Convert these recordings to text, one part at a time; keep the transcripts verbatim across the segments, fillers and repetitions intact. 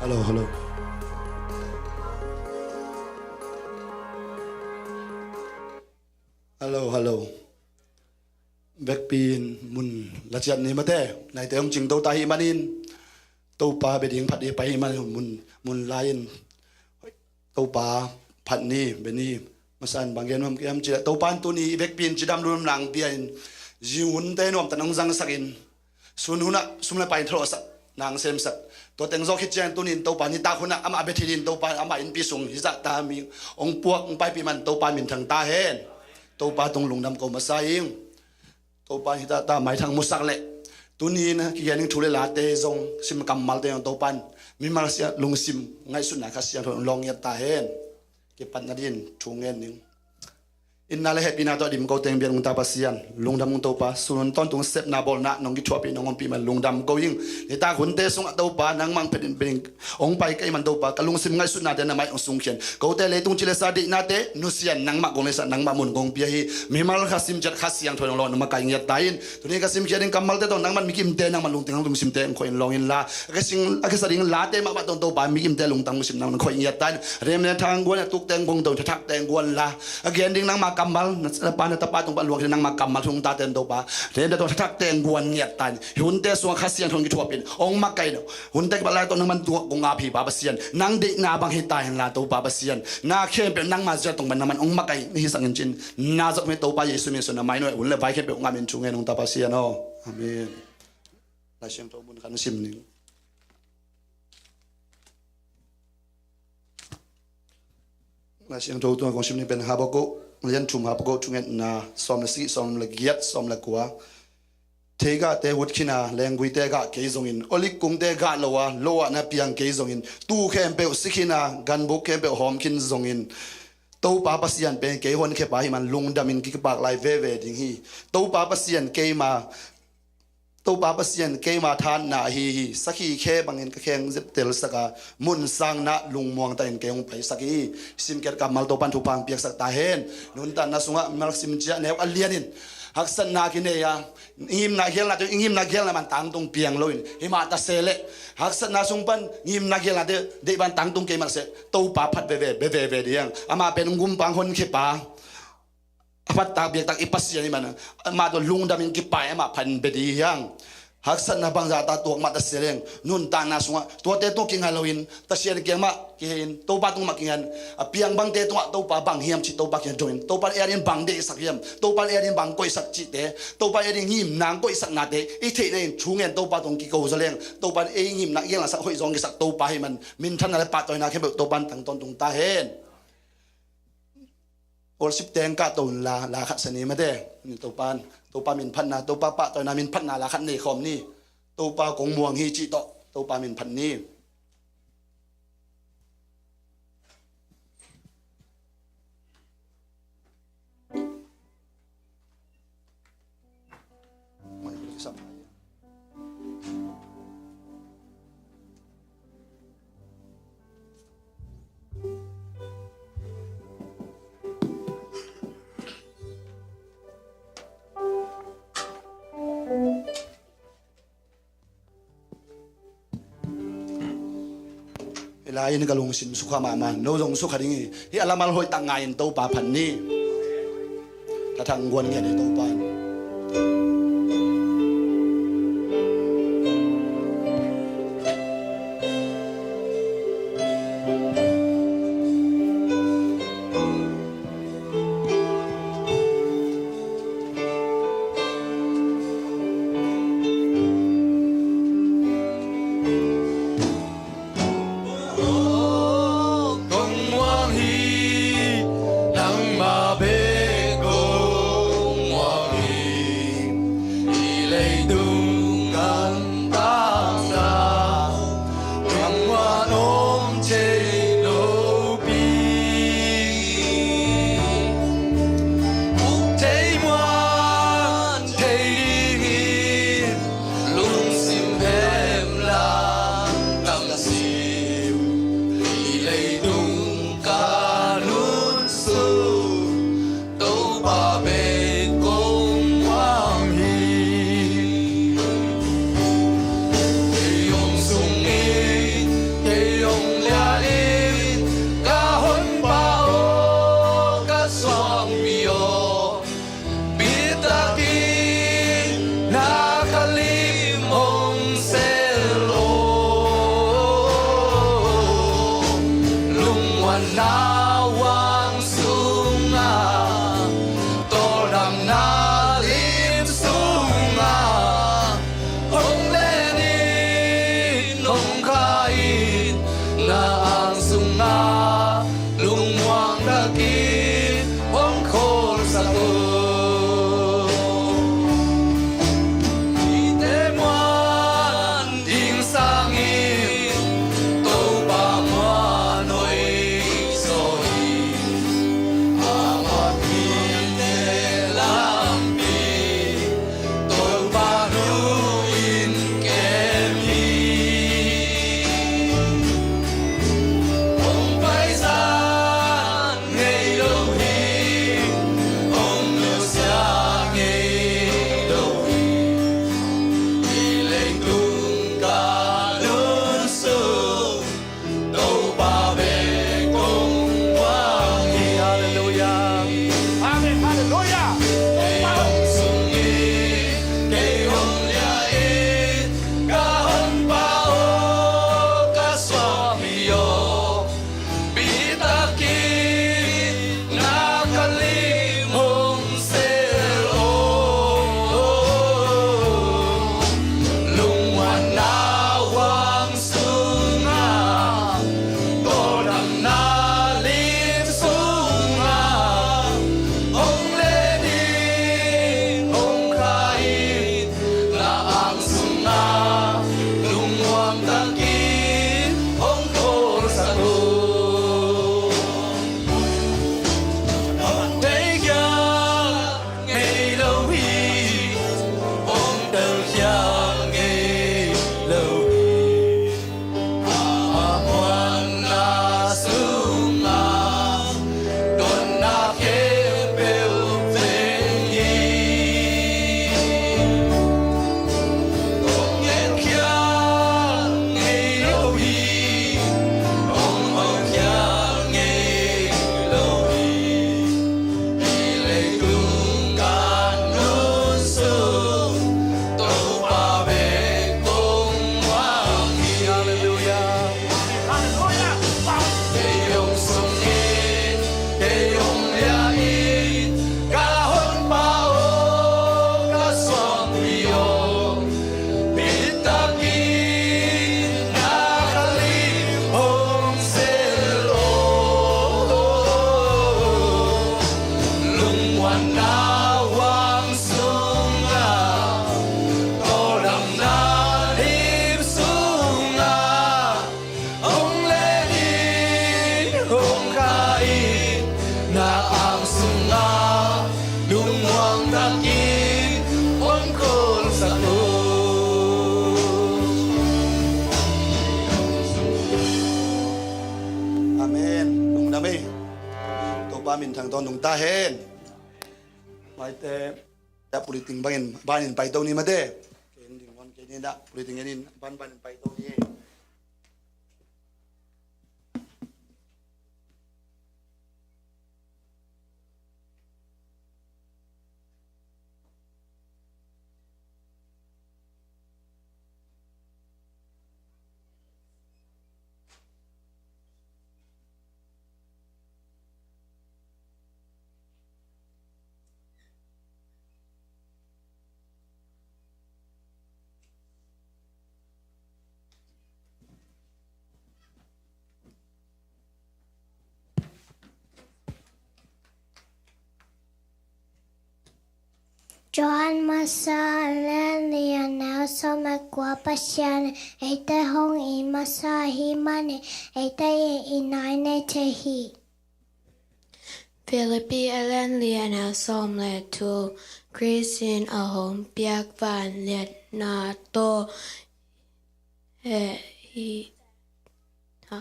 Hello, hello. Hello, hello. Vekpi in mun la ciat ni mate, naite hong cingto ta hi manin, Topa bia ding phat ding pai hi manin mun, mun lai-in Topa phat ni, bia ni, masa in bang gen nuam ka hiam cih leh Topa in tuni i vekpi in cidam lungdam nang pia in, zi hunte nuamtakin hong zangsak in, sun hunah sum le pai in thalawhsak nang semsak. Tua teng zawh khit ciang tuni in Topa nitak hunah amah bia thei ding, Topa amah innpi sung hih zahta mi hong puak hong paipih man Topa minthang ta hen. Topa tung lungdam ko masa ing. Topa in hih zahta maithang musak leh tuni in kigen ding thu le late zong, sim kammalte zong Topa in mimal sia lungsim ngaihsutna Kha Siangtho in lawng ngiat ta hen. Kipatna dingin thu ngen ning. Itna le hehpihna tawh dim ko teng biak nungta Pasian, lungdam ung Topa, sun hun tawntung sepna bawlna nong kithuahpih nong ompih man lungdam ko ing. Nitak hunte sungah Topa nangmah hong phetin bia ding hong pai ka hih man Topa, ka lungsim ngaihsutnate na mai hong sungkhian. Kote leitung ci le sa deihnate nusia in nangmah kong leisa, nangmah mun kong pia hi. Mimal kha sim ciat Kha Siangtho in hong lawng nong makaih ngiat ta in. Tuni ka simkhia ding kammalte tawh nangmah migimte, nangmah lungtang lungsimte hong khoih in lawng inla, a kisa ding late mahmah tawh Topa migimte lungtang lungsim nangmah hong khoih ngiat ta in. Remna thang guan a tukte hong guan tawh thathakte hong guan la, a gen ding nangmah kammal, na pa na tapa tung pan luang nangmah kammal thungtate Topa, remna tawh thathakte hong guan ngiat ta in. Hunte sungah Kha Siangtho hong kithuahpih in hong makaih in. Hunte kibat lai tawh nangmah tungah kong ap hi Pa Pasian, nang deihna bang hi ta hen la Topa Pasian, na khempeuh nangmah zia tong man nangmah hong makaih na hi sangin cin na zot mi Topa Jesu min suang na mai nuai hun le vai khempeuh ngam in thu ngen ung ta Pasian aw. Amen. Lai Siangtho mun khat na sim ning. Lai Siangtho tungah kong sim ning pen Habakkuk, lian thum Habakkuk thungetna sawm le sagih, sawm le giat, sawm le kua. Theigahte hut khin a, lengguite gah kei zongin, oliv kungte gah lo a, lo ah na piang kei zongin, tuu khempeuh si khin a, ganbuk khempeuh hawm khin zongin, Topa Pasian pen kei honkhia pa hi man lungdam in kipak lai veve ding hi. Topa Pasian keima Topa Pasian keima thahatna ahi hi. Sakhi khe bangin ka kheng zep telsak a, mun sangna lungmuang takin kei hong paisak hi. Simkhiat kammal Topa in thupha hong piaksak ta hen. Nuntakna sungah mimal sim ciat neu a lianin haksatna kinei a, i ngimna gialna tawh i ngimna gialna man tangtung piang loin, himah ta se leh haksatna sung pan ngimna gialna te deih ban tangtung kei mah se, Topa phat veve, be veve ding. Amah pen hong gumpa, hong honkhia pa, a phattak biaktak i Pasian hi man, amah tawh lungdam in kipai, amah phat in bia ding hi hang. Haksatna bangzah ta tuak mah ta se leng, nuntakna sungah tuate tungah kingai loin, Pasian kiang mah kihei in, Topa tung mah kingai in, a piang bangte tungah Topa bang hiam cih Topa kiang dong in, Topa in ei adingin bang deihsak hiam, Topa in ei adingin bang koihsak cihte, Topa in ei adingin ngimna hong koihsaknate i theihna in thu ngen Topa tung kiko zaw leng, Topa in ei ngimna gialna sang hoih zong kisak Topa hi man, minthanna le pahtawina khempeuh Topa in tang tawntung ta hen. Worship teng kahto unla, la khat sa ni mate. Topa, Topa min phatna, Topa pahtawina min phatna la khat nei khawm ni. Topa kong muang hi cih tawh Topa min phat ni. Hih lai-in ka lungsim sukha mahmah, no zong sukha ding hi. Hih a lamal hoihtak ngai-in Topa phat ni. Thathang guan ngiat hi Topa in. Kong muang hi, nangmah bek kong muang hi. Lungmuanna huang sungah, tawldamna lim sungah, hong len in, hong kha in, na ang sungah lungmuang takin hong khawlsak un. Mite muan ding sangin Topa muan hoih zaw hi. Amah mite lampi Topa nu in kem hi. Hong paizan ngei lo hi, hong nusia ngei lo hi. Hih leitung ka nunsun Topa bek kong muang hi. Halleluiah. Amen. Halleluiah. Kei hong sung in, kei hong liah in, ka Honpa aw, ka suahpi aw, bitak in na ka lim hong sel aw. Lungmuanna huang sungah, tawldamna lim sungah, hong len in, hong kha in, na ang sungah lungmuang takin hong khawlsak un. Hong theikhia ngei lo hi, hong telkhia ngei lo hi. A muanna sungah dotna khempeuh veng hi. Hong etkhia ngei lo hi, hong hotkhial ngei lo hi. Hih leitung ka nunsun Topa bek kong muang hi. Halleluiah. Halleluiah. Kei hong sung in, kei hong liah in, ka Honpa aw, ka suahpi aw, bitak in na ka lim hong sel aw. Lungmuanna huang sungah, tawldamna lim sungah, hong len in, hong kha in, na ang sungah lungmuang takin hong khawlsak un. Amen. Lungdam ei. Topa minthang tawntung ta hen. Maite, ta puliting bangin, banin paito ni mate. Ken ding wan ken ni na, puliting en in, ban banin paito ni. Johan masa a lian li a neu sawm le kua. Pasian in eite hong it masa ahih manin eite in i nai nei thei hi. Filipi a lian li a neu sawm le thum. Khrih in a hong piak vangliatna tawh, eh, hi, ha,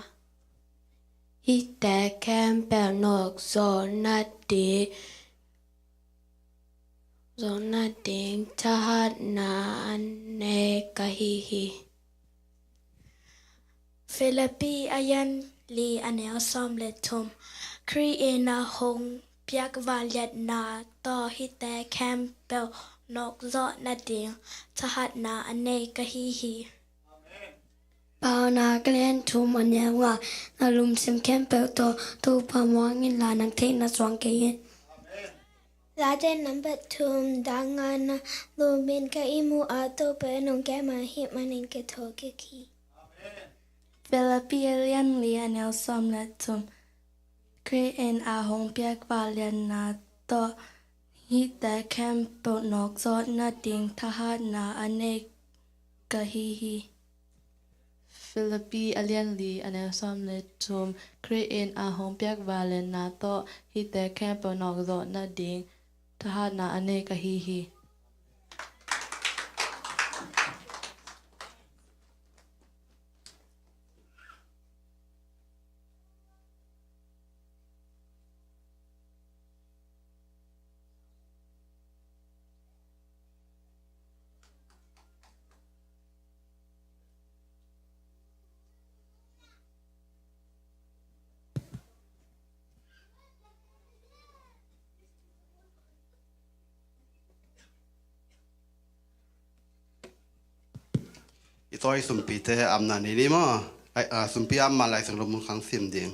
hihte khempeuh nawk zawh nading, zawh nading thahatna a nei ka hi hi. Filipi a lian li a neu sawm le thum. Khrih in a hong piak vangliatna tawh hihte khempeuh nawk zawh nading thahatna a nei ka hi hi. Amen. Paunak a lian thum a neu nga, na lungsim khempeuh tawh Topa muang inla, nang theihna suang kei in. Late nambat thum, dang nga, na lungsim ka ihmu a, Topa in hong kem a, hih manin ka thaw kik hi. Filipi a lian li a neu sawm le thum. Khrih in a hong piak vangliatna tawh hihte khempeuh nawk zawh nading thahatna a nei ka hi hi. Filipi a lian li a neu sawm le thum. Khrih in a hong piak vangliatna tawh hihte khempeuh nawk zawh nading thahatna a nei ka hi hi. I tawi sumpite amna nei ni maw? Ai, a, sumpi am ma Lai Siangtho mun khang sim ding.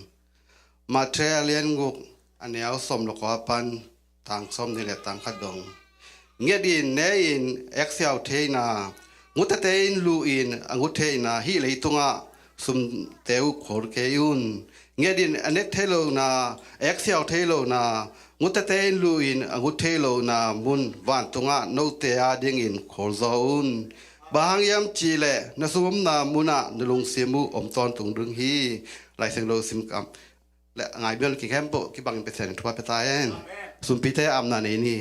Matthai a lian guk a neu sawm le kua pan tang sawm nih le tang khat dong. Nget in, ne in, eksiau theihna, ngutete in lu in a ngu theihna, hih leitungah sumte uh khawl kei un. Nget in, a nek thei lohna, eksiau thei lohna, ngutete in lu in a ngu thei lohna mun vantungah note adingin khawl zaw un. Bang hang hiam cihleh na sum omna munah na lungsim uh om tawntung ding hi. Lai Siangtho sim kam le ngai bial ki khempeuh kibangin Pasian in thupha pia ta hen. Sumpite amna nei ni.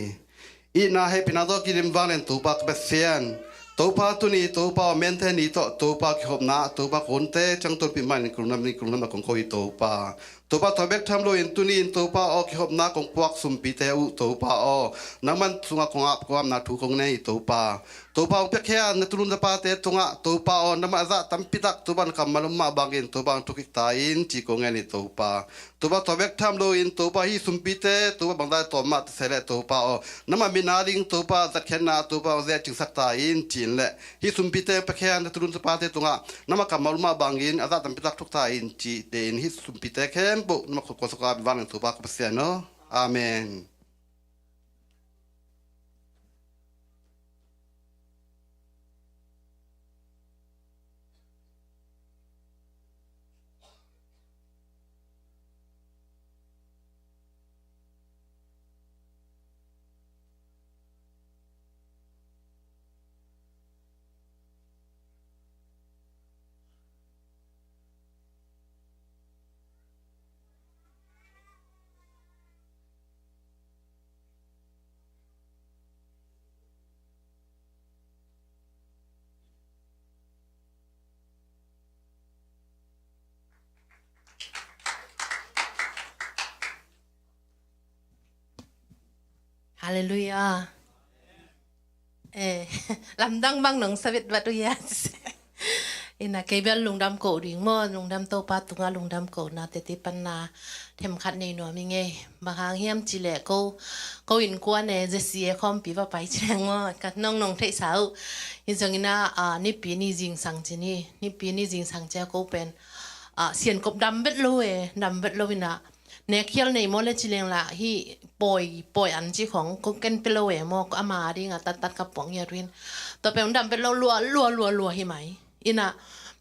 Itna hehpihna tawh kidim vanglian Topa ka Pasian. Topa tuni Topa aw, Mengte ni tawh Topa kihopna, Topa konte ciang tonpih manin kulnam ni kulnam na kong ko hi Topa. Topa tua bek tham loin tuni in Topa aw, kihopna kong puak sumpite uh Topa aw, nangman sungah kong ap, kong apna thu kong nei Topa. Topa hong piakhia na tulun tapate tungah Topa aw, nangmah a zah tampitak Topa na kammal om mah bangin Topa hong thukik ta in ci kong ngen hi Topa. Topa tua bek tham loin Topa hih sumpite Topa bangzah tawm mah ta se leh Topa aw, nangmah min a ding Topa zatkhiatna Topa hong zeh cingsak ta in ci in leh hih sumpite piakhia na tulun tapate tungah nangmah kammal om mah bangin a zah tampitak thuk ta in ci tein hih sumpite khempeuh nangmah khut kuasa ka vanglian Topa ka Pasian aw. Amen. Halleluiah. Eh, lamdang bang nong sa vet vat uh hia? Ina kei bel lungdam ko ding maw, lungdam Topa tungah lungdam ko na teti pan na themkhat nei nuam i ngei. Bang hang hiam cileh ko, ko innkuan e, Jesse e khawmpi va pai cileng maw, ka nong nong theihsa uh. Hi zong ina, ah, nipi ni zingsang ci ni, nipi ni zingsang cia ko pen, ah, siankop dam vet lo e, dam vet lo ina. Nekkhial nei maw le cileng lah hi pawi, pawi an ci khong ko ken pe lo e maw, ko ama ding a tattat ka puang ngiat win. Tua pen dam vet lo lua, lua, lua, lua hi mai. Ina,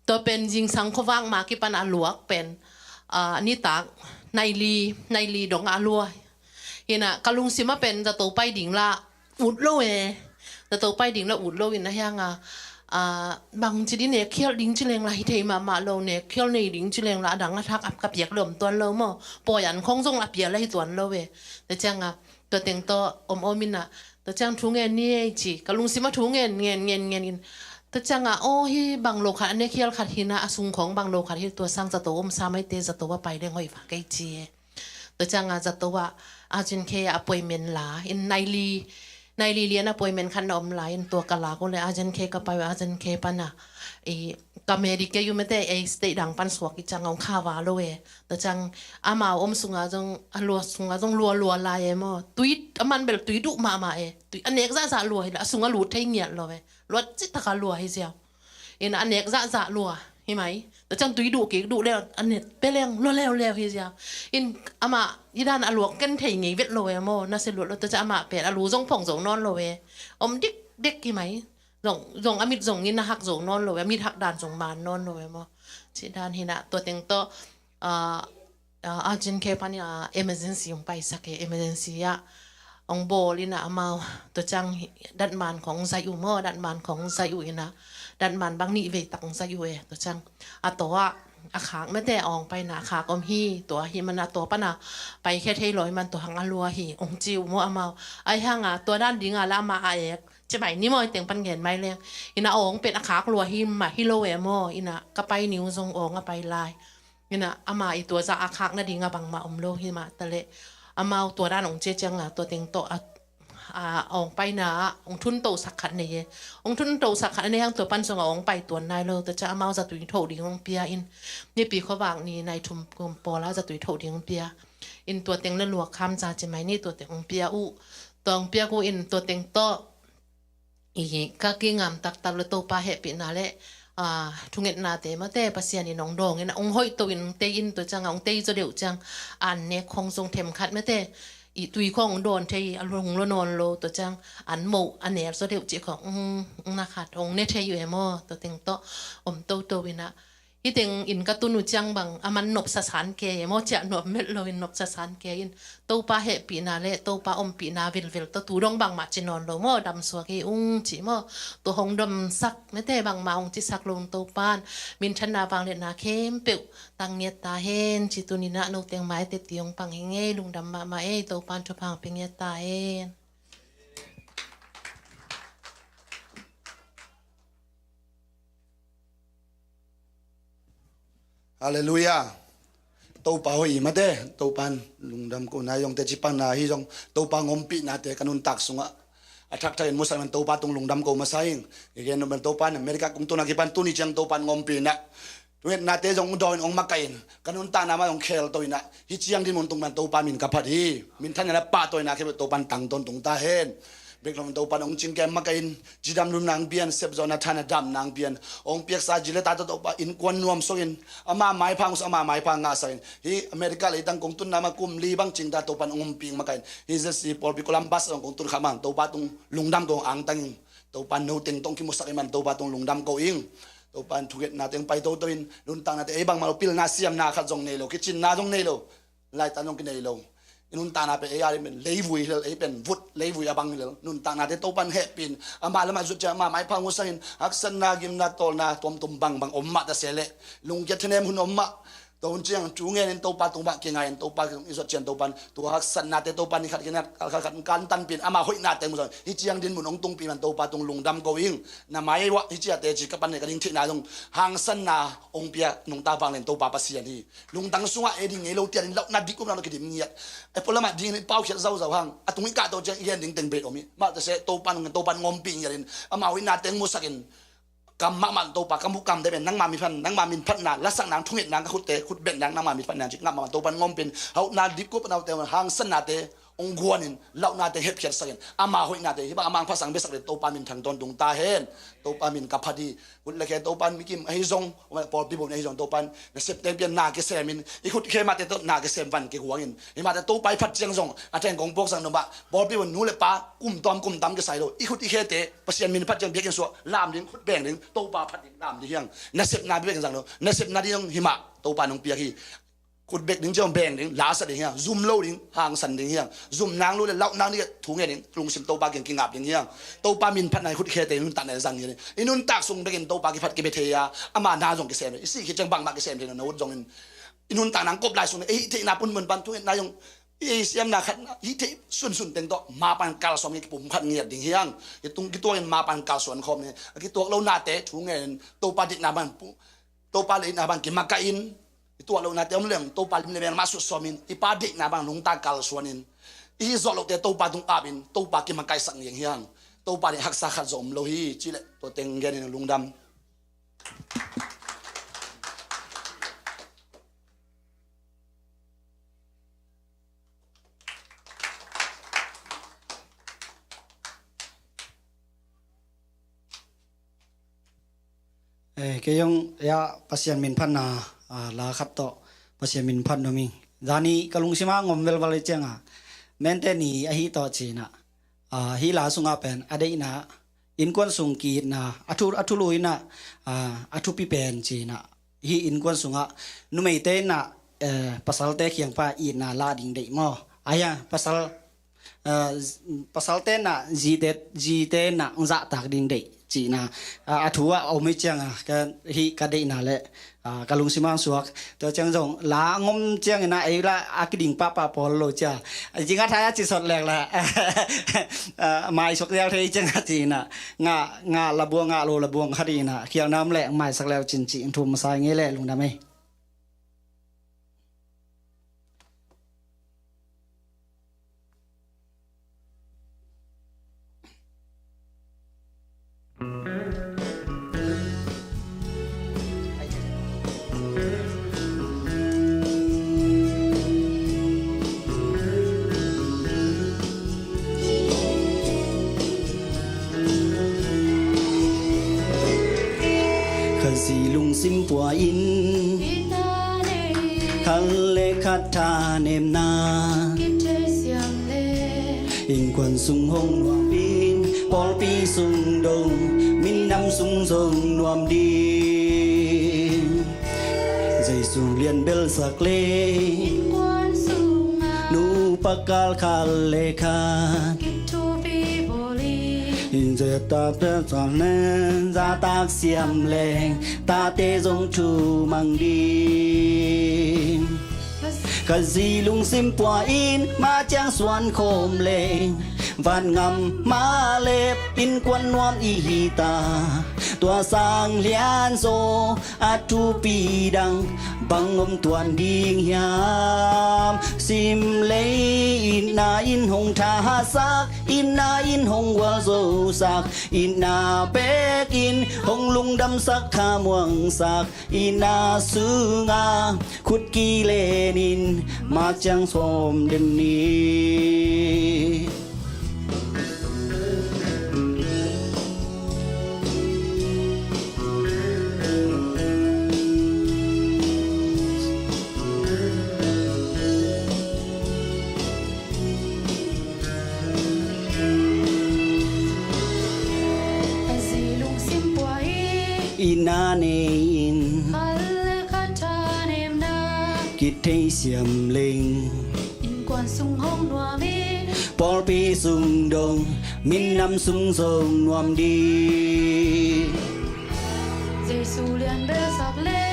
tua pen zingsang khuavak ma kipan a luak pen, ah, nitak, naili, naili dong a lua. Ina, ka lungsim a pen zato pai ding lah, ut lo e. Zato pai ding lah ut lo in a hiang a, ah, bang ci di nekkhial ding cileng lah hi thei mahmah lo, nekkhial nei ding cileng lah a dang a thak ap ka piak lom tuan lo maw. Pawi an khong zong lah a pia lah hi tuan lo e. Tua ciang a, tua teng tawh om om ina, tua ciang thu ngen ni ei ci, ka lungsim a thu ngen, ngen, ngen, ngen in. Tua ciang a, aw hi bang lo khat, a nekkhial khat hi na, a sung khong bang lo khat hi, tua sang zato om sa mai te, zato a pai deng hoih va kei ci e. Tua ciang a zato ah, Urgent Care ah appointment la in, naili, naili lian appointment khat na om la in, tua ka lak uh le Urgent Care ka pai uh, Urgent Care pan a, i, ka Medicare uh mete ei state dang pan suak i ciang a hong kha va lo e. Tua ciang amau om sung a zong, a lua sung a zong lua lua lai e maw. Tui, a man bel tui duh mahmah e. Tui a nek zahzah lua hi la, a sung a lut thei ngiat lo e. Lua cih tak a lua hi ziau. Ina a nek zahzah lua. Hi mai. Tua ciang tui duh kik duh leng a net pia leng lua leuleu hi zia. In amah hi dan a luak ken thei ngei vet lo e maw, nasia luat lo. Tua ciang amah pen a lu zong phong zo nawn lo e. Om dikdek hi mai. Zong, zong a mit zong in a hak zo nawn lo e, a mit hak dan zong man nawn lo e maw. Ci dan hi na, tua teng tawh, ah, ah, urgent care pan in, ah, emergency hong paisak e, emergency ah hong bawl in ah amau, tua ciang hi, datman khong zai uh maw, datman khong zai uh in ah, datman bang nih vei tak hong zai uh e, tua ciang a taw ah a khak mate, a awng paina a khak om hi, tua hi man a taw pan a paikhia thei lo hi man, tua hang a lua hi hong ci uh maw amau. Ahi hang a tua dan ding a la amah a ek ci mai ni maw, i teng pan gen mai leng. In ah awng pen a khak lua hi mah hi lo e maw, in ah ka pai ni uh zong awng a pai lai. In ah ama i tua zah a khak nading a bangmah om lo hi mah ta leh. Amau tua dan hong ci ciang a tua teng tawh a, a awng paina ah hong thuntosak khat nei e. Hong thuntosak khat a nei hang tua pan zong a awng pai tuan nai lo. Tua ciang amau zatui thoh ding hong pia in. Nipi khuavak ni nai thum kum pawl a zatui thoh ding hong pia. In tua teng la luak kham za ci mai ni, tua teng hong pia uh. Tua hong piak uh in tua teng tawh i ka kingam taktak le Topa hehpihna le, ah, thungetnate mate Pasian in hong dawng in hong hoih to in hong tei in, tua ciang a hong tei zaw deuh ciang an nek khong zong themkhat mate i tui khong hong dawn thei, a lung lo nawn lo, tua ciang an moh a nek zaw deuh cih khong, um, um, na khat hong ne thei uh e maw, tua teng tawh om toto in ah. Hih teng in ka tun uh ciang bang a man nopsa san ke e maw, ciah nuam met lo in nopsa san ke in, Topa hehpihna le Topa ompihna vilvel tawh tu dong bangmah ci nawn lo maw, dam suak hi ung ci maw, tua hong domsak mate bangmah hong cisak lo ung Topa in minthanna vangliatna khempeuh tang ngiat ta hen ci, tuni in ah no teng mai teti hong pang hi ung ei, lungdam mahmah ei, Topa in thupha hong pia ngiat ta hen. Halleluiah. Topa hoih hi mate, Topa in lungdam ko na hi zong te ci pan na hi zong, Topa hong ompihnate ka nuntak sungah a thak thak in musak man Topa tung lungdam ko masa ing. Kei gen nuam man Topa in America kong tun a kipan tuni ciang Topa in hong ompih in ah, thungetnate zong hong dawn in hong makaih in, ka nuntakna mah hong khel to in ah, hih ciang dinmun tung man Topa min ka phat hi. Minthanna le pahtawina khempeuh Topa in tang tawntung ta hen. Bek lo in Topa in hong cingkem makaih in, cidam lumna hong pia in, sepzawhna thahatna damna hong pia in, hong piaksa zi le ta tawh Topa innkuan nuamsak in, ama maipha hong sak, ama maipha ngahsak in, hih America leitang kong tunna mah kum li bang cing ta Topa in hong ompih makaih in, hih Z C pawlpi Columbus zong kong tun kha mah Topa tung lungdam ko hong angtang ing. Topa in no teng tawh hong kimusak ing man Topa tung lungdam ko ing. Topa in thungetna teng pai toto in, nuntaknate ei bangmah lo, pilna siamna khat zong nei lo, kicinna zong nei lo, laitan zong kinei lo. I nuntakna pen ei a ding pen leivui hi lel, ei pen vut leivui a bang hi lel. Nuntaknate Topa in hehpih in, ama lamah zut ciang ama maipha hong sak in, haksatna, gimna, tawlna tuamtuam bangbang om mah ta se leh, lungkia thanem hun om mah. Tua hun ciang thu ngen in Topa tung mah kingai in, Topa tung i zot ciang Topa in tua haksatnate Topa in khat khat khat khat kantanpih in, ama hoihnate musak in, hih ciang dinmun hong tungpih man Topa tung lungdam ko ing. Na mai uah hih ciate ci ka pan ne ka ding theihna zong hangsanna hong pia nungta vanglian Topa Pasian hi. Lungtang sungah ei ding ngei lo tian in launa dik upna lo kidim ngiat. Ei pualamah ding in i paukhiat zauzau hang a tung i kahto ciang i gen ding teng bek om hi. Mah ta se Topa in hong, Topa in hong ompih ngiat in, ama hoihnate hong musak in, kam mahmah Topa, ka mu kam te pen nangma min phat, nangma min phatna, lasakna, thungetna, ka khutte khut betna, nangma min phatna ci ngah mahmah Topa in hong ompih in, hauna dikup naute, hangsannate hong guan in, launate hepkhiatsak in, ama hoihnate, hih bang a mangpha sang besak le Topa min thang tawntung ta hen. Topa min ka phat hi. Khut le khe Topa in mikim ahi zong, pawlpi bup ahi zong Topa in nasepte pia na kisem in, i khut khe mahte tawh na kisem van kiguang in, hih mahte Topa i phat ciang zong a theng kong puaksak nuam ah, pawlpi bup nu le pa kum tuam kum tam kisai lo, i khut i khete Pasian min phat ciang biakinn sungah lam ding, khut beng ding, Topa phat ding lam ding hi hang. Nasepna biakinn zang lo, nasepna ding zong hih mah Topa in hong piak hi. Khut bek ding ciang beng ding, lasa ding hi hang, zum lo ding, hangsan ding hi hang, zum nang lo le lauh nang ding, thu ngen ding, lungsim Topa kiang kingap ding hi hang. Topa min phatna i khut khete nuntakna zang hi ding. I nuntak sung bekin Topa kiphat kibia thei a, ama na zong kisem ding. I sih khit ciang bangmah kisem thei lo, na ut zongin i nuntakna kop lai sung, i theihna punmun pan thungetna zong, i siamna khatna, i theih sunsun teng tawh ma pan kalsuan nge kipum khat ngiat ding hi hang. I tung kituak in ma pan kalsuan khawm nge, a kituak lo nate thu ngen in Topa deihna pan pu-, Topa deihna bang kimakaih in, i tuah lohnate om leng Topa lim le mel mah sutsawm in, i Pa deihna bang nungta kalsuan in, i hih zawh lohte Topa tung ap in, Topa kimakaihsak ngeng hi hang. Topa deih haksa khat zong om lo hi, cih leh tua teng gen in lungdam. Eh, kei zong ya Pasian min phatna, ah, la khat tawh Pasian min phat nuam ing. Zani ka lungsim a ngom velval i cianga, mente ni ahi tawh cina, ah, hi la sunga pen a deihna, innkuan sung ki-itna, a thu, a thulu ina, ah, a thupi pen cina, hi innkuan sunga numeite ina, eh, pasalte khiangpa itna la ding deih maw? Aya, pasal, ah, pasalte na zite, zite na zahtak ding deih cina, ah, a thu a om i cianga, ka, hi ka deihna le, ah, ka lungsim ang suak. Tua ciang zong la ngom ciangina ei la a kiding pahpah pawl lo cia. Zinga thai a cisot lek la, ah, maisok ziau thei cianga cina. Nga, nga labuang, nga lo labuang khat ina khialnam le maisak leu cin ci in thum sai ngei le lungdam ei. Khazih lungsim pua in, khat le khat thanemna, innkuan sung hong nuam in, pawlpi sung dong, minam sung zong nuam ding. Jesu lian belsak le, nupa kal khat le khat, zahtak siam leng, tate zong thumang ding. Khazih lungsim pua in, ma ciang suan khawm leng, vangam ma lep, innkuan nuam i hi ta. Tua sang lianzaw a thupi dang, bang om tuan ding hiam? Sim lei itna in hong thahatsak, itna in hong gualzosak, itna bekin hong lungdamsak, khamuangsak, itna sunga khut kilen in, ma ciang sawm den ni. Itna nei in, kithei siam leng, pawlpi sung dong, minam sung zong nuam ding. Jesu lian belsak le,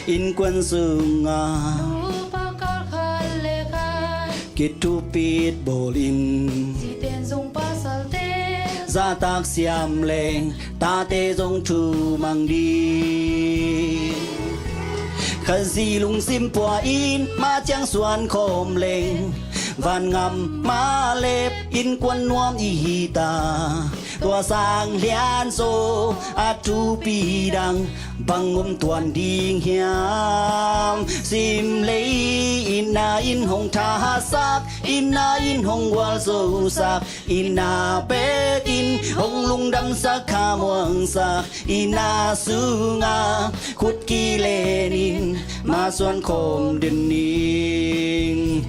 innkuan sunga, nupa kal khat le khat, kithupit bawl in, zite zong pasalte, zahtak siam leng, tate zong thumang ding. Khazih lungsim pua in, ma ciang suan khawm leng, vangam ma lep, innkuan nuam i hi ta. Tua sang lianzaw a thupi dang, bang om tuan ding hiam? Sim lei itna in hong thahatsak, itna in hong gualzosak, itna bekin hong lungdamsak, khamuangsak, itna sunga khut kilen in, ma suan khawm den ni.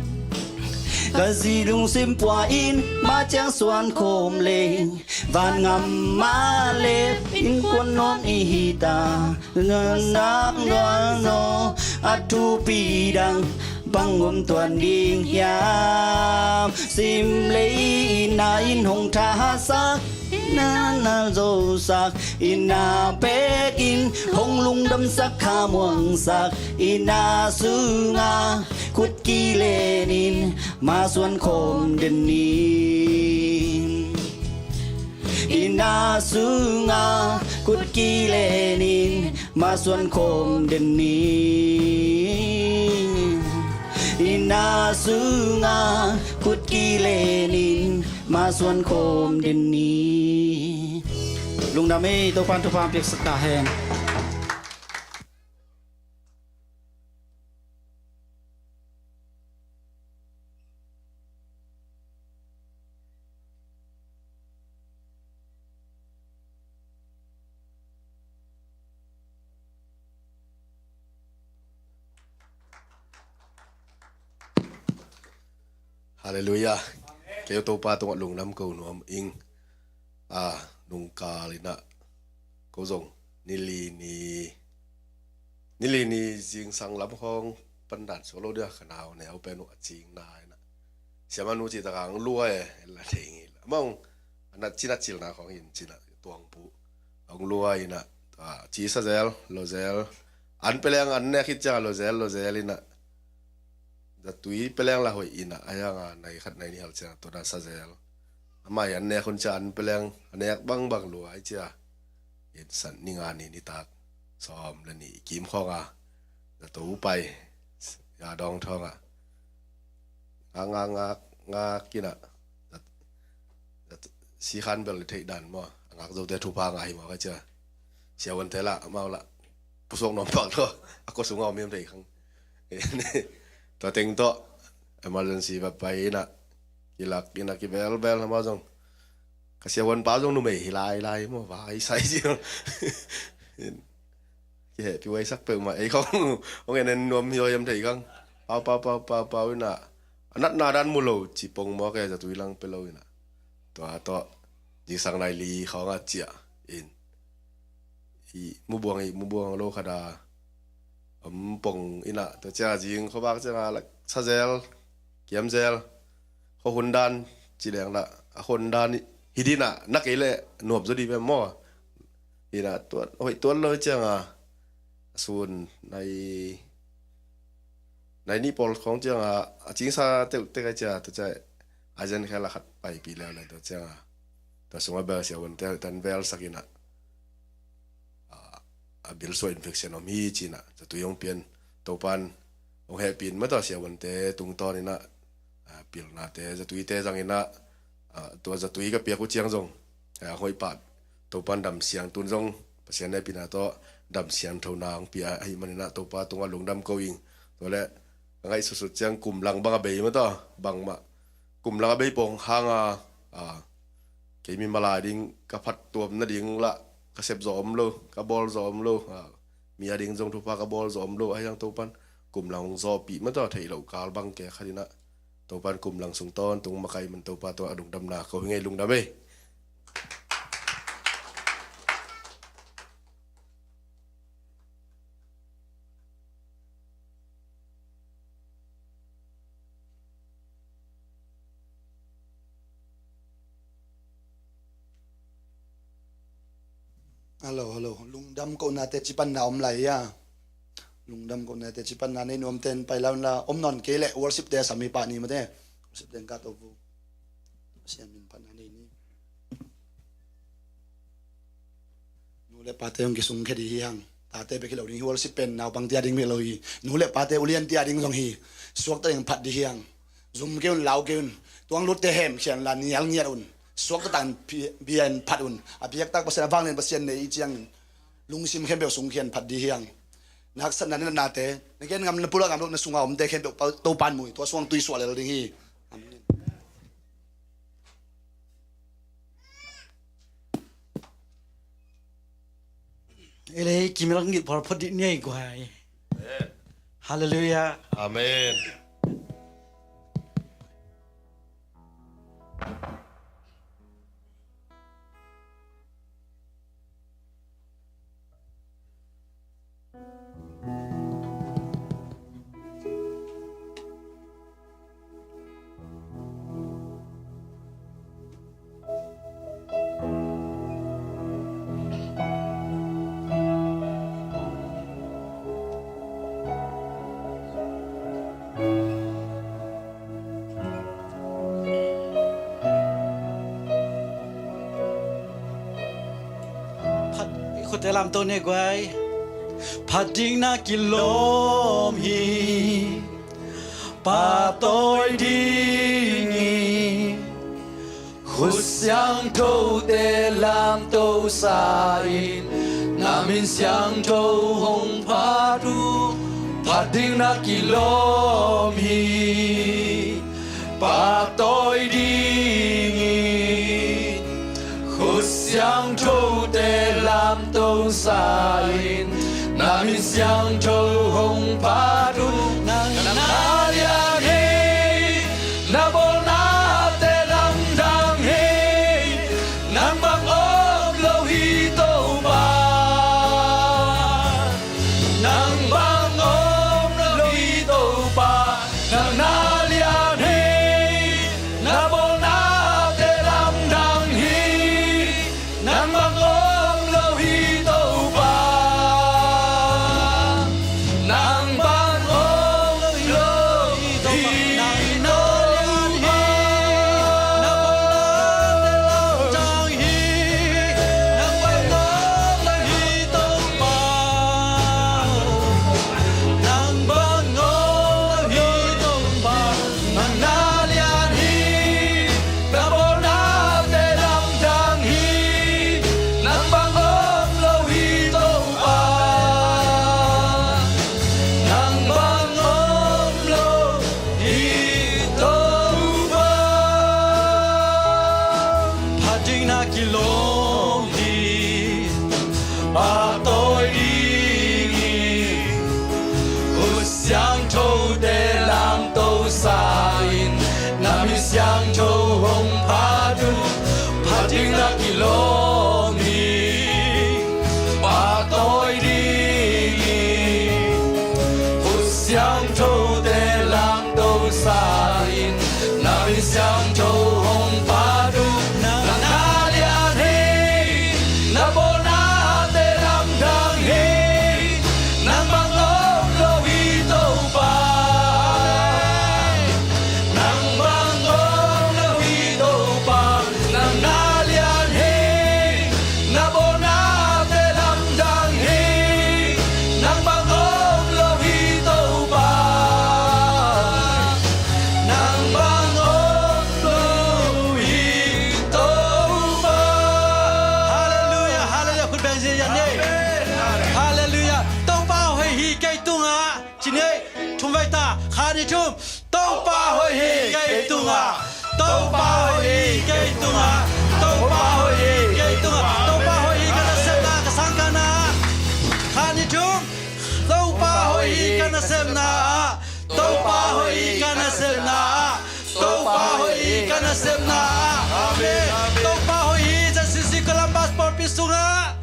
Khazih lungsim pua in, ma ciang suan khawm leng, vangam ma lep, innkuan nuam i hi ta. Ngan nak nuan no, a thupi dang, bang om tuan ding hiam? Sim lei itna in hong thahatsak, itna na zosak, itna bekin hong lungdamsak, khamuangsak, itna sunga khut kilen in, ma suan khawm den ni. Itna sunga khut kilen in, ma suan khawm den ni. Itna sunga khut kilen in, ma suan khawm den ni. Lungdam ei, Topa'n thupha piaksak ta hen. Halleluiah. Kei Topa tungah lungdam ko nuam ing. A, nungkal inah ko zong nili ni, nili ni zingsang lam khawng pandan suak lo dia, ka nau neu pen uh a cingna inah, siamanu cih takah ang lua e, la thei ngei la. Amah ung a nat cina cilna khawng in cina tuangpu ang lua inah, a, ci sa zel, lo zel. An peleng an nek khit ciang a lo zel, lo zel inah. Zatui peleng la hoih inah, a hiang a nai khat nai nih hal ciang tua dan sa zel. Amah hi an nek hun ciang an peleng a nek bangbang lua i cia. In san ni nga ni nitak sawm le nih kim khawng a zato pai ya dawng thawng a ngak ngak ngak ngak inah. Sikhan bel theih dan maw, a ngak zote thupha ngah hi maw ka cia. Siavuante lah amau lah pusuak nuam pak tawh a kua sungah om hiam thei khang. Tua teng tawh emergency va pai inah, kilak inah kibelbel amau zong. Ka siavuanpa zong numei hi lailai maw, vai sai cia. Kihehpih huaisak peuhmah ei khawng hong en en nuam hi aw hiam thei khang. Pau pau pau pau pau inah a natna dan mu lo ci pong maw, kei zatui lang pe lo inah. Tua tawh zingsang nai li khawng a ciah in, i mubuang i mubuang lo khat a om pong inah, tua ciang a zing khuavak ciang a lak sa zel, kiam zel. Khuahun dan ci leng lah a khuahun dan hi dinah, na kei leh nuam zaw di ve maw. Inah tuat hoih tuat lo ciang a, a sun nai nai nih pawl khawng ciang a, a cingsa teuh tek a cia, tua cia a zen khel a khat paipih leuleu tua ciang a, tua sungah bel siavuante tan velsak inah, a, a bilsuah infection om hi cinah zatui hong pian. Topan hong hehpih in mah tawh siavuante tungtawn inah, a, pilnate zatuite zang inah, a, tua zatui ka piak uh ciang zong, a, hoih pah Topan dam siangtun zong Pasian hehpihna tawh dam siangthona hong pia ahih maninah Topa tungah lungdam ko ing. Tua leh ka ngaihsutsut ciang kum lang bang a bei mah tawh, bangmah kum lang a bei pong hang a, a, kei mimal a ding ka phattuam nading lah ka sep zawh om lo, ka bawl zawh om lo, a, mi a ding zong thupha ka bawl zawh om lo, ahi hang Topan kum lang hong zawhpih mah tawh theih loh kal bang kei khat inah Topan kum lang sung tawntung makaih man Topa tungah a lungdamna ko hi ngei, lungdam ei. Hello, hello. Lungdam kohnate cipanna om lai hia? Lungdam kohnate cipanna nei nuamte in pai la un la, om nawn kei leh worship te sam hi pah ni mate. Worship te in ka to vu. Sian min phatna nei ni. Nu le pate hong kisungkhia dih hi hang. Tate bek hi lo ding hi, worship pen naupang tia ding bek lo hi. Nu le pate ulian tia ding zong hi. Suakta ding phat dih hi hang. Zum kei un, lau kei un. Tuang lutte hem khian la nial ngiat un. Suakta tan bia in phat un. A biaktak Pasian, a vanglian Pasian nei i ciangin lungsim khempeuh sungkhian phat dih hi hang. Na haksatna, na natnate, na gen ngam, na pulak ngam loh, na sunga omte khempeuh Topan mui, tua suang tui suah lel ding hi. Amen. Ei lei kimel ngit phor phot dih ni ei guai. Halleluiah. Amen. Phat, i khutte lamto ne guai. Phat ding na kilawm hi, pahtawi ding hi. Khut siangthote lamto sa in, na min siangtho hong phat uh. Phat ding na kilawm hi, pahtawi ding hi. Khut siangthote lamto sa in, na min siangtho hong phat uh. Nang na lian hi, na bawl Thum. Topa hoih hi kei tungah. Topa hoih hi kei tungah. Topa hoih hi kei tungah. Topa hoih hi ka nasepna, ka sangkahna. Khat, nih, thum. Topa hoih hi ka nasepna ah. Topa hoih hi ka nasepna ah. Topa hoih hi ka nasepna ah. Amen. Topa hoih hi Z C C Columbus pawlpi sungah.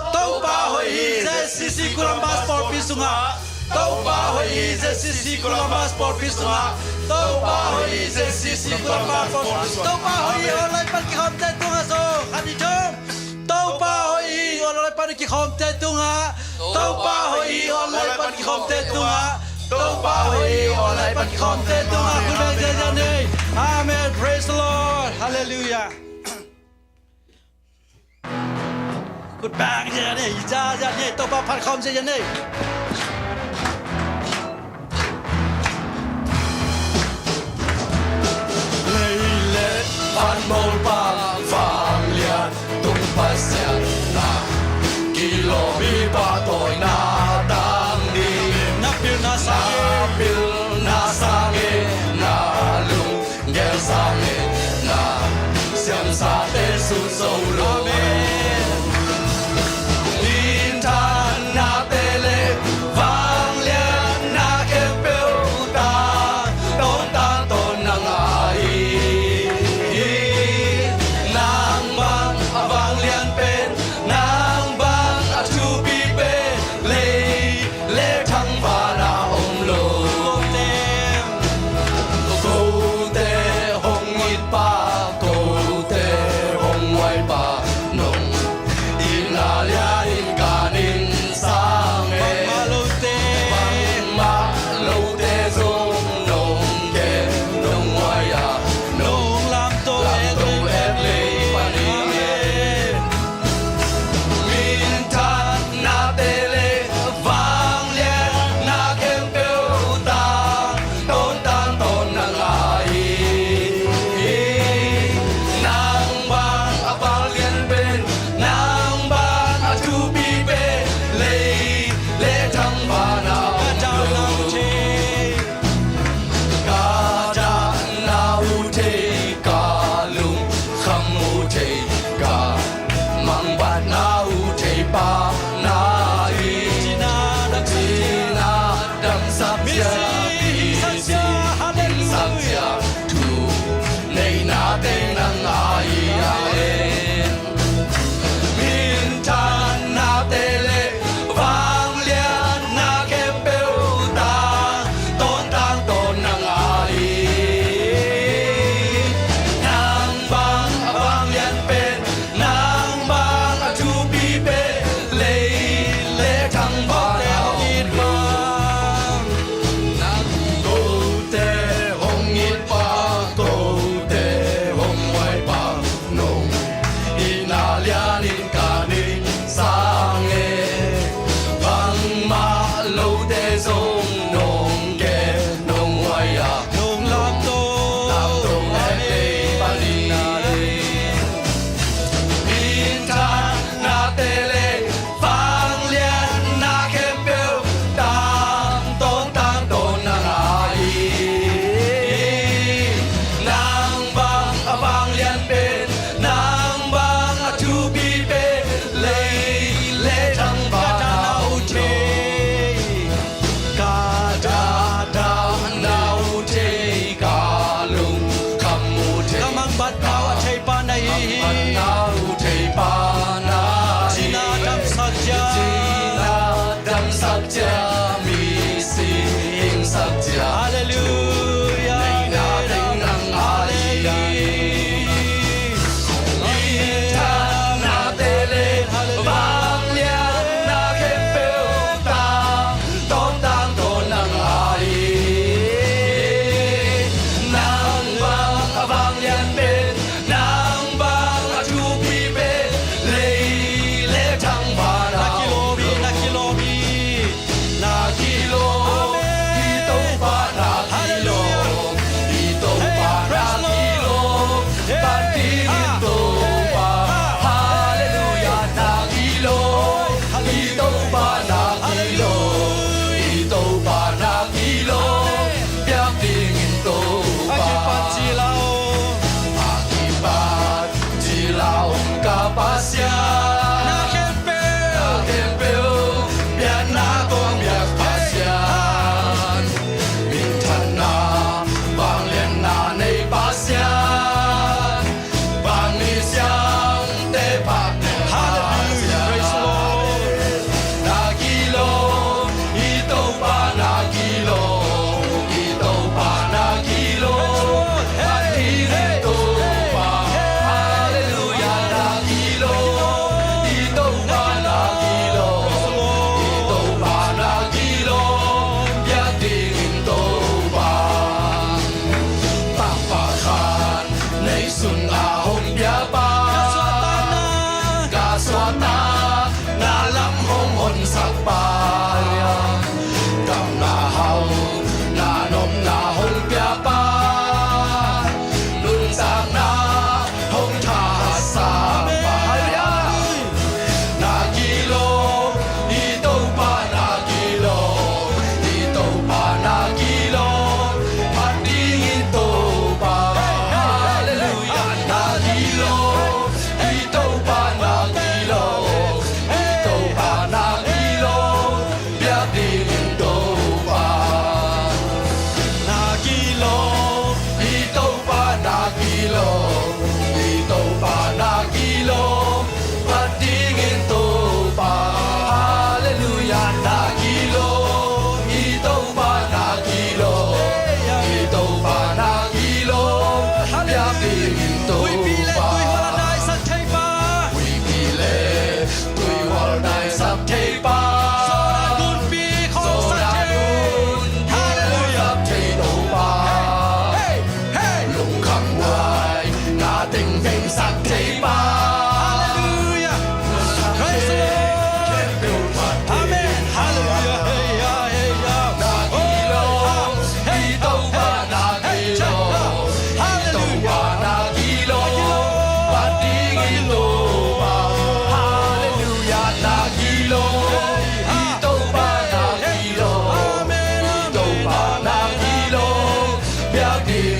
Topa hoih hi Z C C Columbus pawlpi sungah. Topa hoih hi Z C C Columbus pawlpi sungah. Topa hoih hi Z C C Columbus pawlpi sungah. Topa hoih hi online pan kikhawmte tungah zong. Khat, nih, thum. Topa hoih hi online pan kikhawmte tungah. Topa hoih hi online pan kikhawmte tungah. Topa hoih hi online pan kikhawmte tungah. Khut beng ziahziah ni. Amen. Praise the Lord. Hallelujah. Khut beng ziahziah ni, ziahziah ni, Topa phat khawm ziahziah ni. Lei le van mawlpa vanglian tung Pasian na, kilawm hi pahtawina tang ding. Na pilna sangin, na pilna sangin, na lung gel sangin na siamsate sut zo lo. Amen. Minthanna te le vanglianna khempeuh tang tawntung tawntung nang ahi hi. Nang bang a vanglian pen, nang bang a thupi pen lei le thangvana om lo. Kote hong itpa, kote hong huaipa,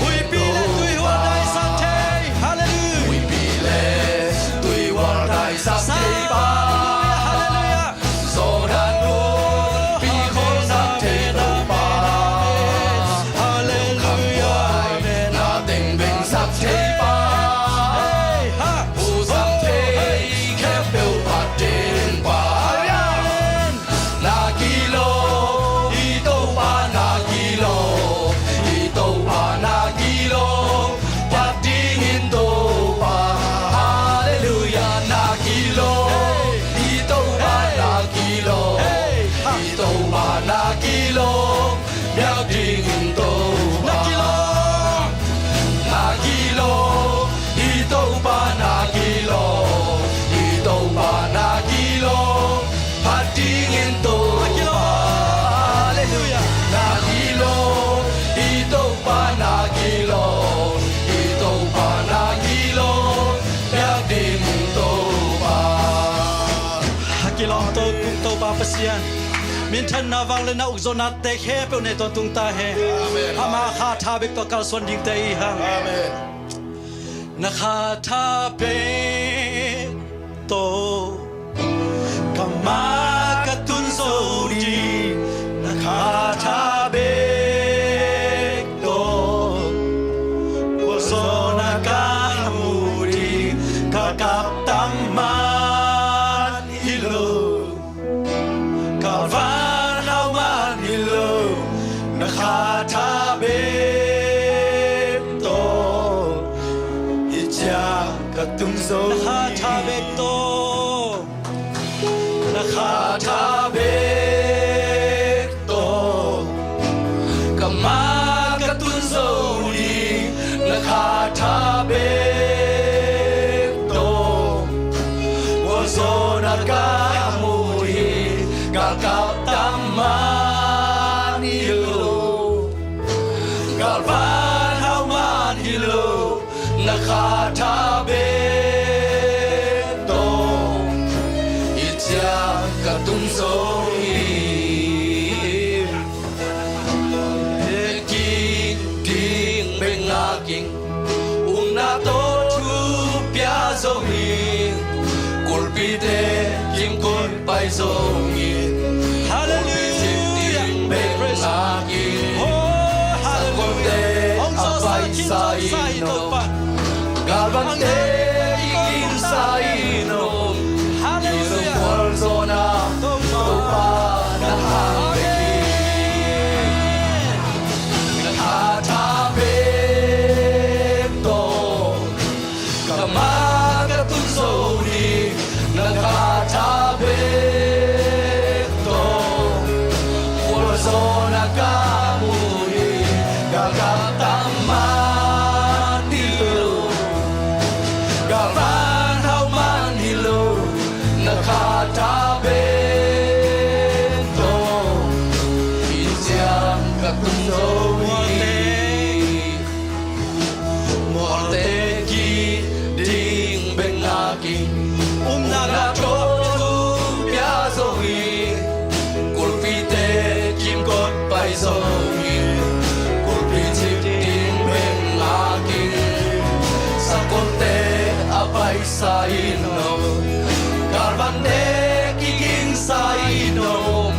Huihpi le tuihual naisak thei. Halleluiah. Huihpi le tuihual naisak thei pa. Halleluiah. Zawn a nunpi khawlsak thei Topa. Halleluiah. Amen. Na teng bengsak thei pa. Hey, ha. Husam thei khempeuh phat ding pa. Amen. Na kilawm, i Topa na kilawm, i Topa na kilawm, phat dingin Topa. Halleluiah, na kilawm, i Topa na kilawm, i Topa na kilawm, biak dingin Topa. Na kilawm, na kilawm, i Topa na kilawm, i Topa na kilawm, phat dingin Topa. Na kilawm. Halleluiah. Na kilawm, i Topa na kilawm, i Topa na kilawm, biak dingin Topa. A kilawm Topa, Topa Pasian. Minthanna, vangliatna, ukzawhnate khempeuh nei tawntung ta hen. Amen. Ama kha tha bek tawh kalsuan dingte i hi hang. Amen. Na kha tha bek tawh ka ma ka tun zo ding, na kha tha bek tawh gualzawhna ka mu ding, ka kap tam man hi lo, ka van hau man hi lo, na kha tha bek tawh hih ciang ka tung zo hi. Na kha tha bek tawh, na kha tha bek tawh ka ma ka tun zo hi, na kha tha bek tawh gualzawhna ka mu hi, ka kap tam man hi lo, ka van hau man hi lo, na kha tha bek tawh hih ciang ka tung zo hi. Te ki ding bek ngak ing, upna tawh thu pia zo hi. Kulpite kimkot pai zongin, kulpi cip ding bek ngak ing. Hallelujah. Praise the Lord. Oh, hallelujah. Sakolte a paisa in om, galvante kigingsa in om. Hallelujah. I zong gualzawhna Topa na hang bek hi. Amen. Na kha tha bek tawh ka ma ka tun zo hi, na kha tha bek tawh gualzawhna ka mu hi, ka kap tam man hi lo, ka van hau man hi lo, na kha tha bek tawh hih ciang ka tung zo hi. Mualte ki ding bek ngak ing, upna tawh thu pia zo hi. Kulpite kimkot pai zongin, kulpi cip ding bek ngak ing. Sakolte a paisa in om, galvante kigingsa in om.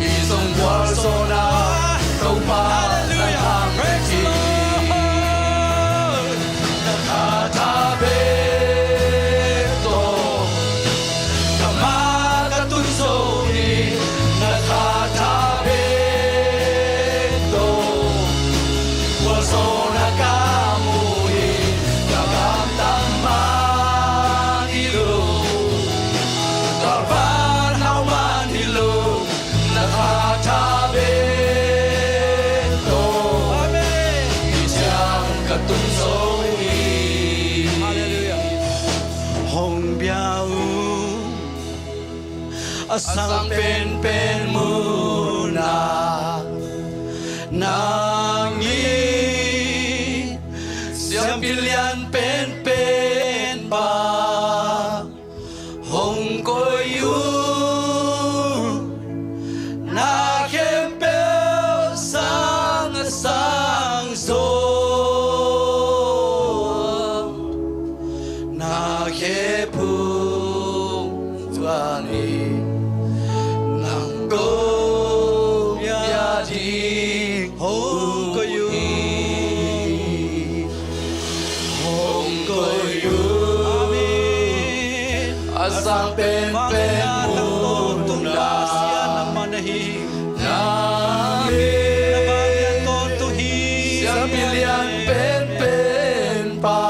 I zong gualzawhna Topa na hang bek hi. Na kha tha bek tawh ka ma ka tun zo hi, na kha tha bek tawh gualzawhna ka mu hi, ka kap tam man hi lo, ka van hau man hi lo, na kha tha bek tawh, amen, hih ciang ka tung zo hi. Hallelujah. Hong bia un a sang penpen munah, nang in siampi lian penpen pa hong koih un, na khempeuh sang a sang zo. Sang penpen mun ah, na min, na vang lian tawntung hi. Siampi lian penpen pa.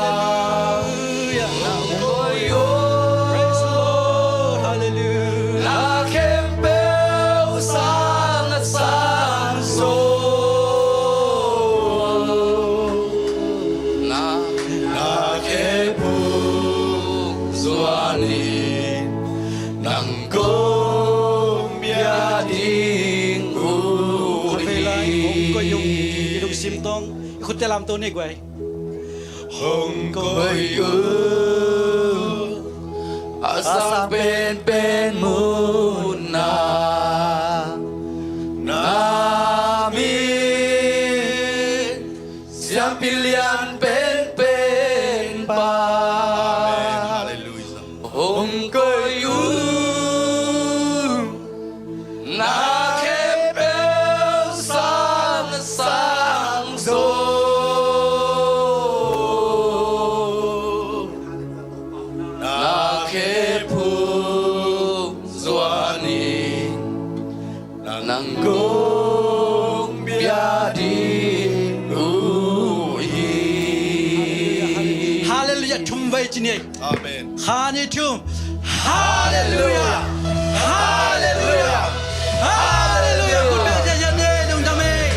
Hallelujah. Hong koih uh. Praise the Lord. Hallelujah. Na khempeuh sang a sang zo. Na, na khe phuk zuan in, nang kong bia ding uh hi. Khutvei lai, hong koih uh. I lungsim tawh i khutte lamto ni guai. Hong koih uh a sang penpen mun ah, na min, siampi lian penpen pa. Amen. Hallelujah. Hong koih uh. Na khempeuh sang a sang zo. Na khe phuk zuan in, nang kong bia ding uh hi. Hallelujah. Thum vei ci ni. Amen. Kha nih thum. Hallelujah. Hallelujah. Hallelujah. Khut beng ziahziah ni, lungdam ei.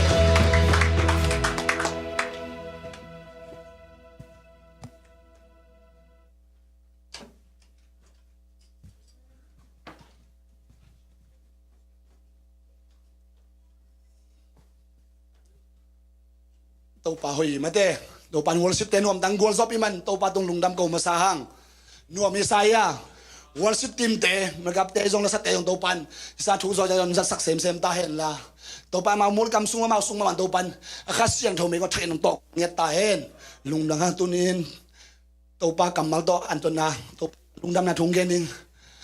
Topa hoih mate. Topa in worship te nuam tang gualzawh ih man, Topa tung lungdam ko masa hang. Nuam i sa ia. Worship team te, makeup te zong, lasate zong Topa in i sa thu zawh zong zatsak semsem ta hen la. Topa in amau mulkam sung, amau sung mah man Topa in a Kha Siangtho mei kong thak in hong tawh ngiat ta hen. Lungdam hang. Tuni in Topa kammal tawh an tawh na, Topa lungdamna thu gen ding.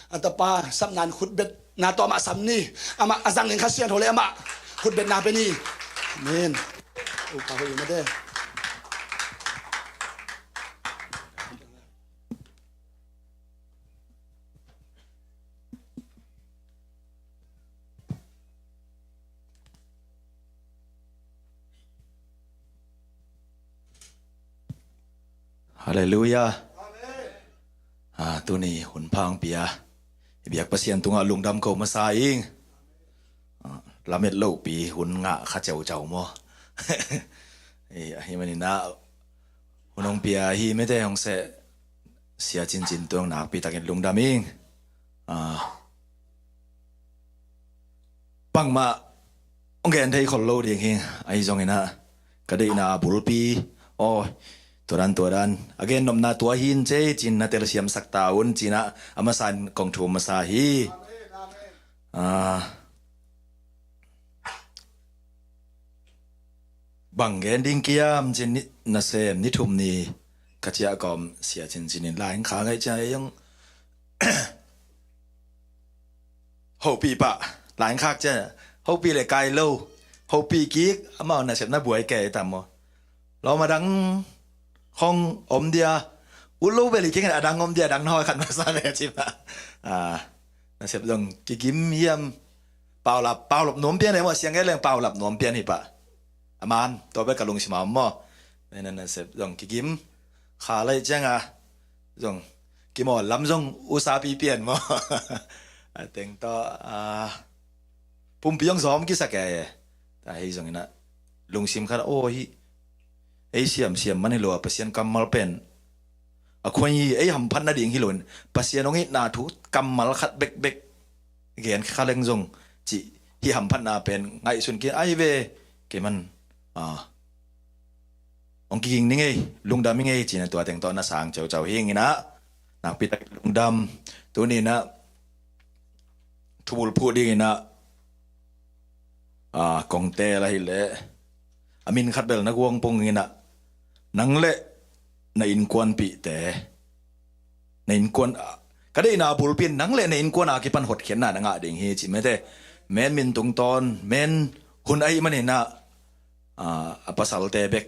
A tapa sapna in khutbetna tawh amah sam ni. Amah a zang ding Kha Siangtho le amah khutbetna pe ni. Amen. Topa hoih mate. Halleluiah. Amen. Ah, tuni hun pha hong pia i biak Pasian tungah lungdam ko masa ing. Ah, lamet lohpi hun ngah kha ceucau maw? Eh, ahi manin ah hun hong pia hi mete hong seh, Sia Cincin tung nakpi takin lungdam ing. Ah, bangmah hong gen thei khol lo ding hi. Ahi zongin ah ka deihna bulpi, aw, tua dan tua dan a gen nopna tua hi in cei cin na telsiamsak ta un cin ah a masa in kong thum masa hi. Ah, bang gen ding kiam cin ni, nasem ni thum ni ka ciah kawm Sia Cincin in lai hong khak ngaih ciang ei hong hopih pah, lai hong khak ciang hopih le kai lo, hopih kik, amau nasepna buai kei tam maw? Lawm a dang hong om dia, ut lo bel hi keng, a dang om dia, a dang na hawih khat masa le ci pah. Ah, nasep zong kigim hiam, paulap, paulap nuam pian hi maw, siang e leng paulap nuam pian hi pah. A man, tua bek ka lungsim a om maw? Nena nasep zong kigim, kha lai ciang a zong kimawl lam zong usapi pian maw? A teng tawh, ah, pumpi hong zawm kisak e. Tua hi zongin ah lungsim khat ah, aw hi, ei siamsiam man hi lo a, Pasian kammal pen a khuai hi, ei hamphat nading hi loin Pasian hong itna thu kammal khat bekbek gen kha leng zong cih hi, hamphatna pen ngaihsun kei ahi ve. Kei man, ah, hong kiging ni ngei, lungdam hi ngei cin ah tua teng tawh na sang ceucau hi ing in ah, nakpi tak lungdam. Tuni in ah thubul phuh ding in ah, ah, kong teel ahih leh a min khat bel na guang pong in ah, nang le na innkuanpihte, na innkuan, ah, ka deihna bulpi in nang le na innkuan a kipan hotkhiatna na ngah ding hi ci mete. Men min tungtawn, men hun ahih manin ah, ah, a pasalte bek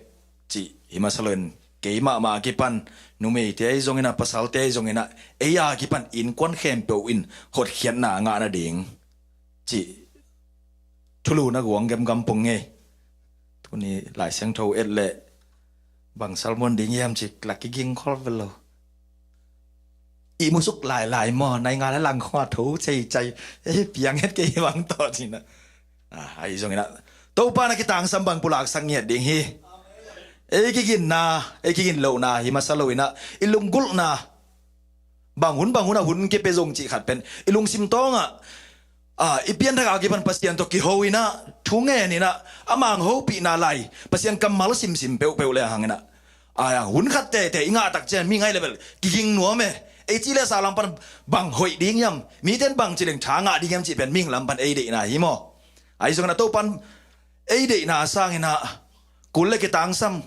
cih hi masa loin Kei mahmah a kipan, numeite ahi zongin ah, pasalte ahi zongin ah, ei a kipan innkuan khempeuh in hotkhiatna ngah nading cih thulu na guang gemgam pong ngei. Tuni Lai Siangtho et leh bang sermon ding hiam cih la kiging khol ve lo. Ihmu suk lailai maw, nai nga le lang khong a tho ceicai, ei piang het kei bang tawh ci-in ah. Ah, ahi zongin ah, Topa na kitangsam bang pulaksak ngiat ding hi. Ei kiginna, ei kigin lohna hi masa lo-in ah, i lunggulhna, bang hun bang hun ah hun kipia zong cih khat pen i lungsim tawngah, ah, i pianthak a kipan Pasian tawh kiho-in ah, thu ngen-in ah, a mang hopihna lai, Pasian kammal simsim peuhpeuh le hangin ah, ah, hun khat teitei i ngah tak ciang mi ngaih le bel kiging nuam e. Ei ci le sa lam pan bang hoih ding hiam, mite in bang ci leng tha ngah ding hiam cih pen mihing lam pan ei deihna hi maw. Ahi zongin ah Topan ei deihna sangin ah kul le kitangsam,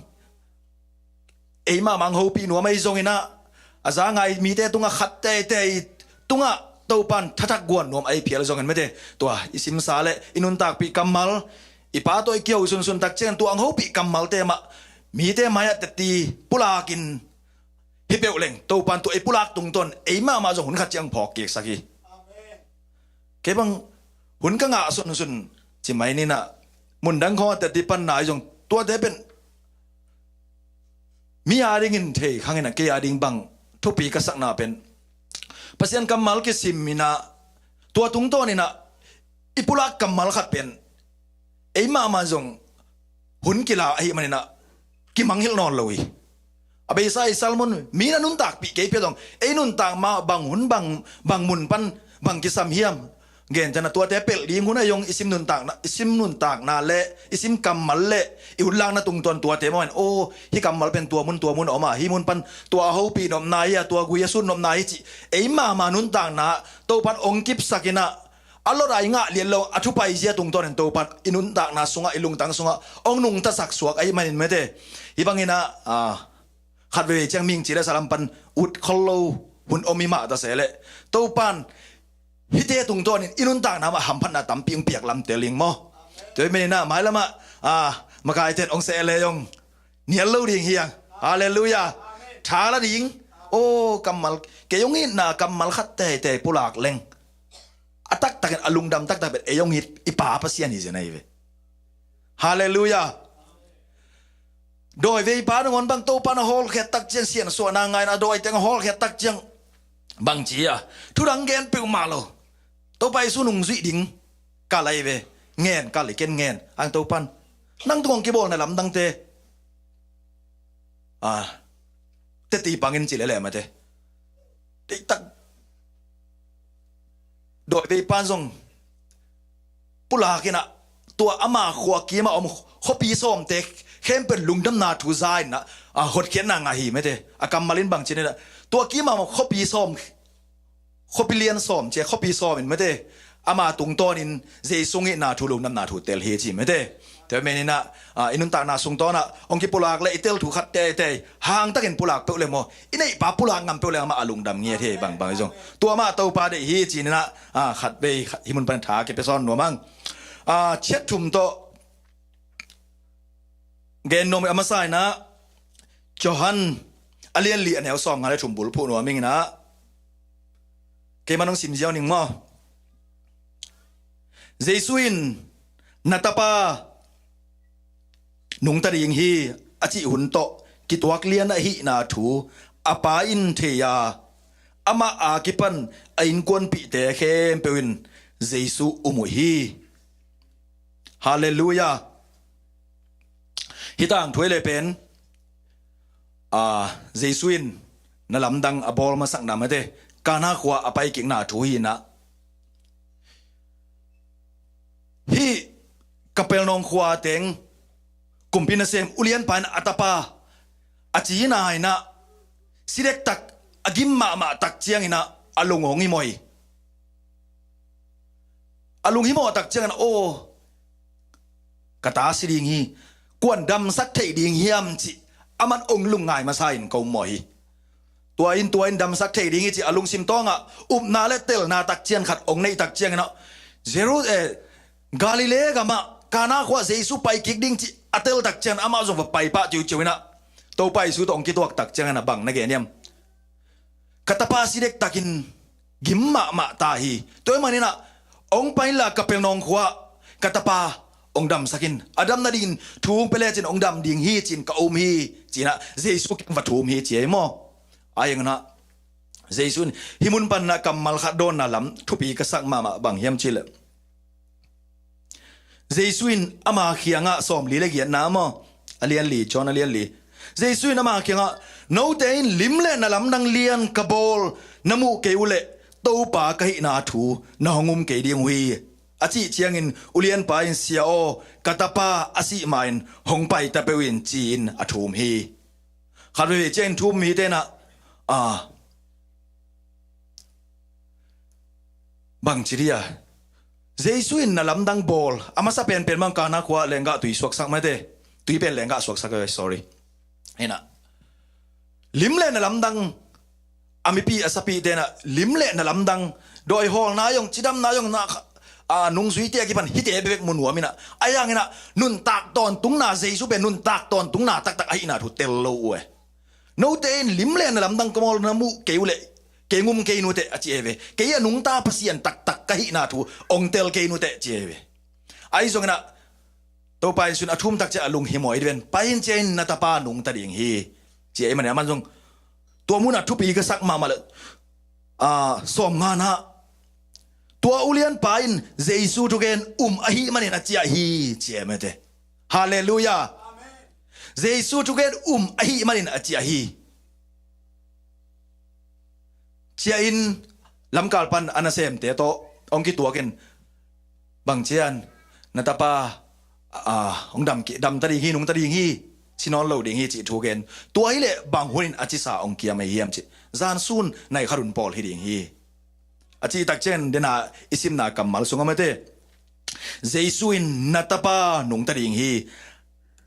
ei mahmah hong hopih nuam ahi zongin ah, a za ngai mite tungah khat teitei tungah Topan thathak guan nuam ahi phial zongin mete, tua i simsa le i nuntakpih kammal, i Pa tawh i kiho sunsun tak ciangin tua hong hopih kammalte mah mite mai-ah teti pulakin hi peuh leng, Topan tua i pulak tungtawn ei mahmah zong hun khat ciang phawk kiksak hi. Kei bang hun ka ngah sunsun ci mai ni-in ah, mundang khawng a teti panna ahi zong tuate pen mi a dingin thei khangin ah, kei a ding bang thupi ka sakna pen Pasian kammal kisim-in ah, tua tungtawn-in ah i pulak kammal khat pen ei mahmah zong hun kila ahih manin ah kimangngilh nawn lo hi. A beisa i sermon mi na nuntakpih kei pia zong, ei nuntak ma bang hun bang, bang mun pan bang kisam hiam, gentehna tuate pelh ding hun ahi zong i sim nuntakna, i sim nuntakna le i sim kammal le i hun lakna tungtawn tuate mah in, aw, hih kammal pen tua mun tua mun a om a, hih mun pan tua a hopih nopna hi a, tua gui a sut nopna hi cih ei mahmah nuntakna Topan hong kipsak-in ah, a lot a i ngah lian lo a thu paizia tungtawnin Topan i nuntakna sungah, i lungtang sungah hong nungtasak suak ahih manin mete, hih bangin ah, ah, khat veivei ciang mihing ci le sa lam pan ut khol lo hun om i mah ta se leh, Topan hihte tungtawnin i nuntakna mah hamphatna tampi hong piak lamtel ding maw. Tua ahih manin ah mailam ah, ah, makaite in hong seh le zong nial lo ding hi hang. Halleluiah. Tha la ding. Aw, kammal, kei hong itna kammal khat teitei pulak leng, a taktakin a lungdam taktak pen ei hong it i Pa Pasian hi zen ahi ve. Halleluiah. Dawiveipa nangawn bang Topan a hawlkhiat tak ciang, siansuahna ngaihna a dawi teng a hawlkhiat tak ciang, bang ci a, thudang gen peuhmah lo. Topa Jesu nungzuih ding kal ahi ve. Ngen kal hi, ken ngen. Ang Topan, nang tung hong kibawlna lamdangte, ah, teti pangin ci lele mate. Deihtak dawiveipan zong pulak-in ah, tua ama khua kim a om khuapi sawmte khempeuh lungdamna thu za-in ah, ah, hotkhiatna ngah hi mete. A kammal in bang ci-in ah, tua kim a om khuapi sawm, khuapi lian sawm ci a, khuapi sawm in mete, ama tungtawnin Jesu hong itna thu, lungdamna thu tel hi ci mete. Tua ahih manin ah, ah, i nuntakna sung tawn ah hong kipulak le i tel thu khat teitei hangtakin pulak peuh le maw, i neihpa pulak ngam peuh le amah a lungdam ngiat hi bangbang hi zong, tua mah Topa deih hi ci-in ah, ah, khat vei khat hih mun pan tha kipia sawn nuam ang. Ah, chiat thum tawh gen nuam a masa-in ah, Johan a lian li a neu sawmnga le thum bulphuh nuam ing in ah, keimah nong sim ziau ning maw. Jesu in, "Na tapa nungta ding hi," a cih hun tawh kituak lian ahihna thu a Pa in thei a, amah a kipan a innkuanpihte khempeuh in Jesu um uh hi. Halleluiah. Hih tangthu le pen, ah, Jesu in na lamdang a bawl masakna mate, Kana khua a paikikna thu hi in ah, hih Kapernaum khua teng kumpi nasem ulianpa in a tapa a cina in ah, si dektak, a gim mahmah tak ciangin ah a lung hong himawh hi. A lung himawh tak ciangin, "Aw, ka ta si ding hi, kuan damsak thei ding hiam?" cih aman hong lungngai masa-in ko mawh hi. Tua in, tua in damsak thei ding hi cih a lungsim tawngah upna le telna tak ciang khat hong neih tak ciangin ah, Jeru-, eh, Galilee gamah Kana khua Jesu pai kik ding cih a tel tak ciangin amah zong va pai pah ciuciu in ah, Topa Jesu tawh hong kituak tak ciangin a bang na gen hiam? Ka tapa si dektakin gim mahmah ta hi. Tua ahih manin ah hong pai inla Kapernaum khua-ah ka tapa hong damsak in. A dam nadingin thu hong pia lecin hong dam ding hi ci-in ka um hi, ci-in ah Jesu kiang va thum hi ci hi maw. Ahi zongin ah Jesu in hih mun panin ah kammal khat dawnna lam thupi ka sak mahmah, bang hiam cih leh, Jesu in ama kiangah, sawmli le giatna maw, a lian li, John a lian li. Jesu in ama kiangah, "Note in lim le na lamdang lian ka bawl na muh kei uhleh Topa ka hihna thu na hong um kei ding uh hi," a cih ciangin ulianpa in, "Sia aw, ka tapa a sih ma-in hong pai ta peuh in," ci-in a thum hi. Khat veivei ciangin thu um mite in ah, a, bangci dia, Jesu in na lamdang bawl, a masa penpen bang Kana khua-ah lenggah tui suaksak mate. Tui pen lenggah suaksak, eh, sorry. Hi-in ah, lim le na lamdang, a mipi a sapite in ah lim le na lamdang, dawi hawlna zong, cidamna zong, na, a, nungzuite a kipan hihte bekbek mu nuam in ah, ahi zongin ah nuntak tawntungna, Jesu pen nuntak tawntungna taktak ahihna thu tel lo uh e. "Note in lim le na lamdang ka bawl na muh kei uhleh kei hong um kei un uh teh," a ci hi ve. "Kei a nungta Pasian taktak ka hihna thu hong tel kei un uh teh," ci hi ve. Ahi zongin ah Topa Jesu in a thum tak ciang a lunghimawh hi ven. "Pai in, cia in, na tapa nungta ding hi," ci ahih manin ah, aman zong tua munah thupi ka sak mahmah leh, a, sawmngana, "Tua ulianpa in Jesu thugen um ahih manin a ciah hi," ci hi mate. Halleluiah. Jesu thugen um ahih manin a ciah hi. Ciah in, lamkal pan a nasemte tawh hong kituak in, "Bang ciang na tapa, a, hong dam ki, dam ta ding hi, nungta ding hi, si nawn lo ding hi," cih thu gen. "Tua hileh bang hunin a cisa hong kiam ahi hiam?" ci. "Zan sun nai khat hun pawl hi ding hi," a cih tak ciangin, dena i simna kammal sungah mate, Jesu in, "Na tapa nungta ding hi,"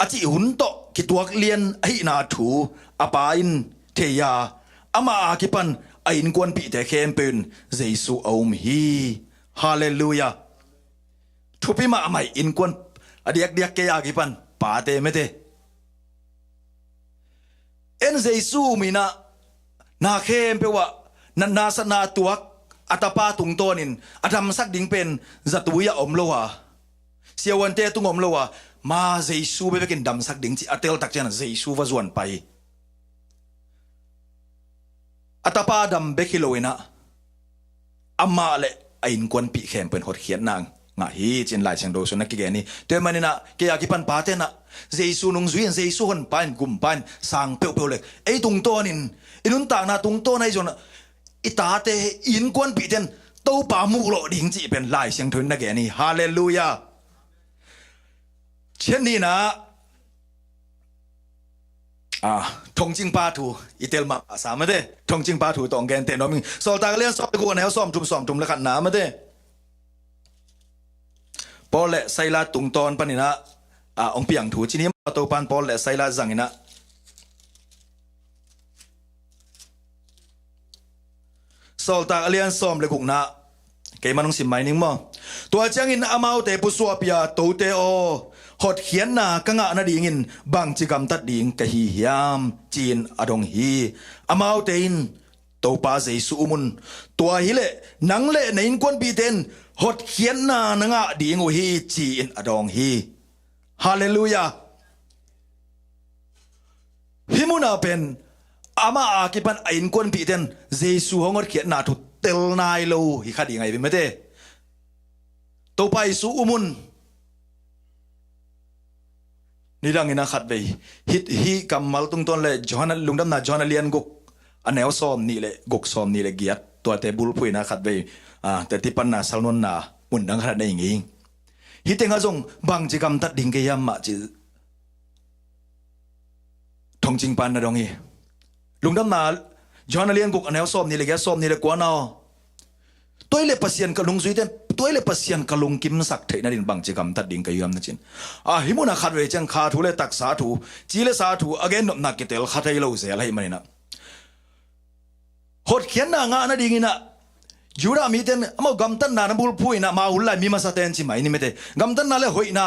a cih hun tawh kituak lian ahihna thu a pa in thei a, amah a kipan a innkuanpihte khempeuh in Jesu a um hi. Halleluiah. Thupi mahmah hi, innkuan a diakdiak kei a kipan pate mate. En, Jesu um in ah, na khempeuh ah natna satna tuak a tapa tungtawnin a damsak ding pen zatui ah om lo a, siavuante tung om lo a, ma Jesu bekbekin damsak ding cih a tel tak ciangin Jesu va zuan pah hi. A tapa dam bek hi lo in ah, amah le a innkuanpih khempeuh in hotkhiatna ngah hi, ci-in Lai Siangtho sung na kigen hi. Tua ahih manin ah, kei a kipan pate in ah, Jesu nungzui in, Jesu honpa in, gumpa in sang peuhpeuh le, ei tungtawnin, i nuntakna tungtawn ahi zongin ah, i tate, i innkuanpihte in Topa muh lawh ding cih pen Lai Siangtho in na gen hi. Halleluiah. Cian ni in ah, a, Thongcingpa thu i tel mahmah sa mate. Thongcingpa thu tawh hong genteh nuam ing. Sawltak a lian sawm le guk, a neu sawmthum, sawmthum le khatna mate. Paul le Silas tungtawn panin ah, a, hong piang thu ci ni maw, Topa'n Paul le Silas zangin ah. Sawltak a lian sawm le gukna, keimah hong sim mai ning maw. Tua ciangin amaute pusuahpih a, "Tote aw, hotkhiatna ka ngah nadingin bangci gamtat ding ka hi hiam?" ci-in a dong hi. Amaute in, "Topa Jesu um un. Tua hileh nang le na innkuanpihte in hotkhiatna na ngah ding uh hi," ci-in a dawng hi. Halleluiah. Hih munah pen amah a kipan a innkuanpihte in Jesu hong hotkhiatna thu tel nai lo hi kha ding ahi ve mate. "Topa Jesu um un." Nidangin a khatvei, hih, hih kammal tungtawn le Johan, Lungdamna Johan a lian guk, a neu sawmnih le guk, sawmnih le giat, tuate bulphuh in a khatvei, a, teci panna, salnuanna, mun dang khat na hi ngei. Hih tengah zong bangci gamtat ding ka hi hiam mah ci Thongcingpa'n na dong hi. Lungdamna Johan a lian guk, a neu sawmnih le giat, sawmnih le kuana aw. Tua hileh Pasian ka lungzuite in, tua hileh Pasian ka lungkimsak theih nadingin bangci gamtat ding ka hi hiam na ci-in. A, hih munah khatvei ciang kha thu le taksa thu, ci le sa thu a gennopna kitel kha thei lo zel ahih manin ah, hotkhiatna ngah nadingin ah, Judah mite in amau gamtatna na bulphuh in ah, ma hun lai mi masate in ci mai ni mate. Gamtatna le hoihna,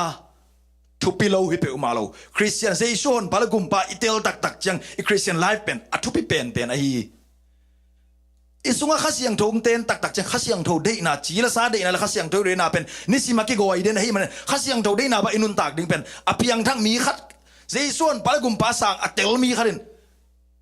Thupi lo hi peuhmah lo. Khristian, Jesu honpa le gumpa i tel taktak ciang i Khristian life pen a thupi penpen ahi hi. I sungah Kha Siangtho hong ten taktak ciang Kha Siangtho deihna, ci le sa deihna le Kha Siangtho deihna pen nisim a kigawi den ahih manin Kha Siangtho deihna bang i nuntak ding pen a piangthak mi khat, Jesu honpa le gumpa sang a tel mi khat in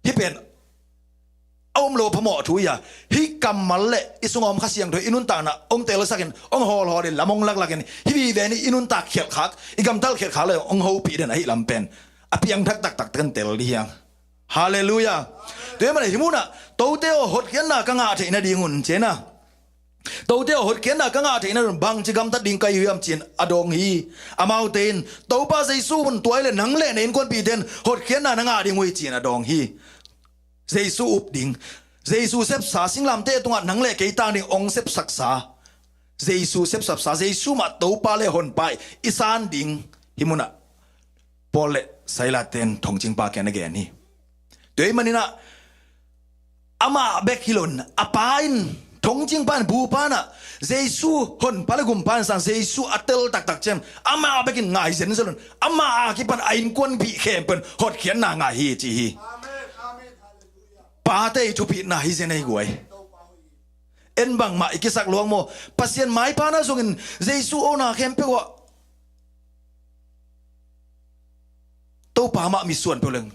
hih pen a om lo phamawh thu hi a, hih kammal le i sungah om Kha Siangtho i nuntakna hong telsakin hong hawlhawlin lam hong laklakin hih vive ni i nuntak khialhkhak, i gamtat khialhkhak le hong hopih den ahih lam pen a piangthak taktak takin tel dih hiang. Halleluiah. Tua ahih manin hih munah, "Tote aw, hotkhiatna ka ngah theih nadingun," ci-in a, "Tote aw, hotkhiatna ka ngah theih nadingun bangci gamtat ding ka hi uh hiam?" ci-in a dawng hi. Amaute in, "Topa Jesu hun, tua hileh nang le na innkuanpihte in hotkhiatna na ngah ding uh hi," ci-in a dawng hi. Jesu up ding, Jesu sepsa, singlamteh tungah nang le kei tang ding hong sepsaksa, Jesu sepsaksa, Jesu mah Topa le Honpa i san ding hih munah Paul le Silas ten thongcingpa kiang a gen hi. Tua ahih manin a, amah bek hi loin, a pa in, thongcingpa in, bupa in a, Jesu Honpa le Gumpa in sang Jesu a tel taktak ciang amah bek in ngai zenzen loin, amah a kipan a innkuanpih khempeuh in hotkhiatna ngah hi ci hi. Pate i thupitna hi zen ei guai. En bangmah i kisak luang maw? Pasian maipha na zongin Jesu awna khempeuh ah Topa mah mitsuan peuh leng,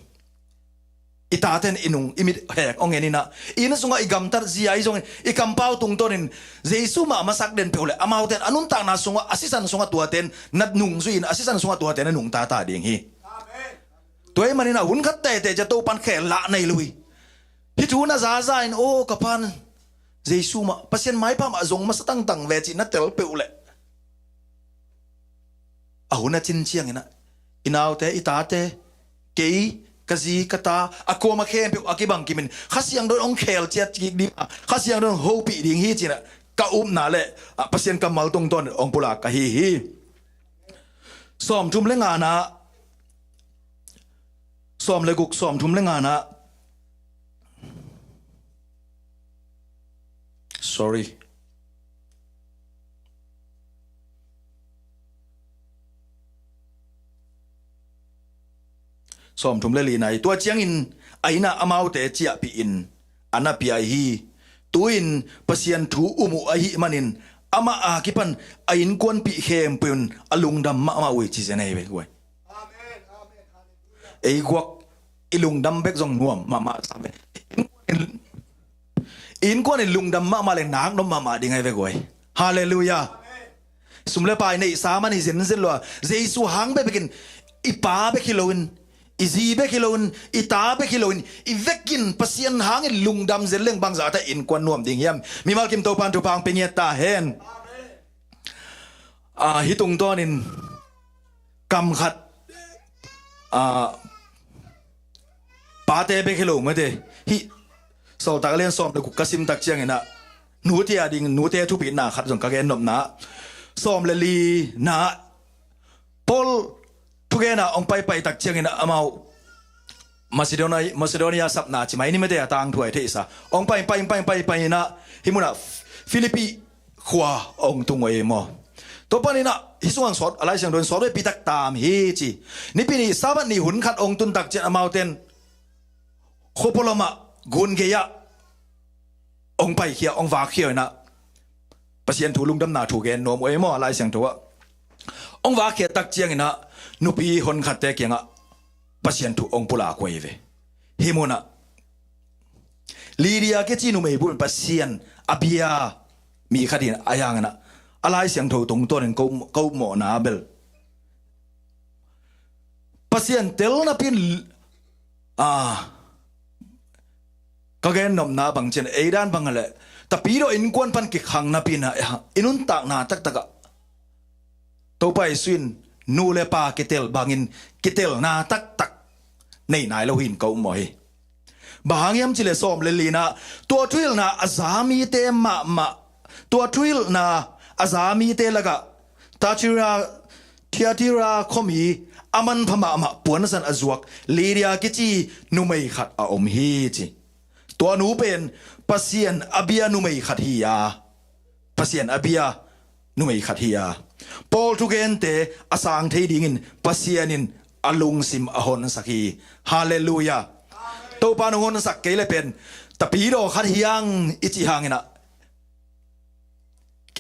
i taten i nung, i mit hek hong en in a, i inn sungah i gamtat zia hi zongin, i kampau tungtawnin Jesu mah masak den peuh leh, amauten a nuntakna sungah, a sisan sungah tuaten na nungzui in, a sisan sungah tuaten na nungta ta ding hi. Tua ahih manin a, hun khat teitei ciang Topan khel lah nei lo hi. Hih thu na zaza in, "Aw, ka pa'n Jesu mah, Pasian maipha mah zong masa tangtang ve," cih na tel peuh leh, a hun a cin ciangin a, i naute, i tate, kei, ka zi, ka ta, a kuamah khempeuh a kibang kimin Kha Siangtho in hong khel ciat kik ding a, Kha Siangtho in hong hopih ding hi ci-in a, ka upna le, a, Pasian kammal tungtawnin hong pulak ka hi hi. Sawmthum le ngana, sawm le guk, sawmthum le ngana. Sorry. Sawmthum le lina hi. Tua ciangin a inn ah amaute ciahpihin a na piai hi. Tu-in Pasian thu um uh ahih manin amah a kipan a innkuanpih khempeuh in a lungdam mahmah uh hi ci zen ei ve guai. Ei guak i lungdam bek zong nuam mahmah sam ve. I innkuan in lungdam mahmah leng nak nuam mahmah ding ei ve guai. Halleluiah. Sum le pai neihsa man hi zenzen lo a, Jesu hang bekbekin, i pa bek hi loin, i zi bek hi loin, i ta bek hi loin, i vekin Pasian hangin lungdam zen leng bangzah ta innkuan nuam ding hiam? Mimal kim Topan thupha hong pia ngiat ta hen. Ah, hih tungtawnin kam khat, ah, pate bek hi lo mate. Hih Sawltak a lian sawm le guk ka sim tak ciangin a, nute a ding, nute thupitna khat zong ka gen nopna. Sawm le lina, Paul thugen a hong paipai tak ciangin a, amau Macedonia, Macedonia sapna ci mai ni mate, a tangthu a i theihsa. Hong pai, pai, pai, pai, pai in a, hih munah Philippi khua hong tung uh ei maw? Tua panin a, hih sungah sawt, a Lai Siangtho in sawt veipi tak tam hi ci. Nipi ni Sabbath ni hun khat hong tun tak ciang amauten khuapua lamah gun gei-ah hong paikhia, hong vakkhia uh in a, Pasian thu, lungdamna thu gen nuam uh ei maw, a Lai Siangtho ah. Hong vakkhia tak ciangin a, nupi honkhatte kiangah Pasian thu hong pulak uh ei ve. Hih munah Lydia kici numei bup in Pasian a bia mi khat in a, hih hangin a, a Lai Siangtho tungtawnin ka up, ka upmawhna bel Pasian tel napi in, ah, ka gen nopna bang ciang, ei dan bang a leh, Tapidaw innkuan pan kikhang napi in a, i nuntakna taktak ah Topa Jesu in nu le pa kitel bangin kitelna taktak nei nai lo hi in ka upmawh hi. Bang hang hiam cih leh sawm le lina, tua thuhilhna a za mite mahmah, tua thuhilhna a za mite lakah Thyatira, Thyatira khuami a manpha mahmah puansan a zuak Lydia kici numei khat a om hi ci. Tua nu pen Pasian a bia numei khat hi a, Pasian a bia numei khat hi a. Paul thugente a sang thei dingin Pasian in a lungsim a honsak hi. Halleluiah. Topa nong honsak kei le pen tapidaw khat hiang i cih hanginah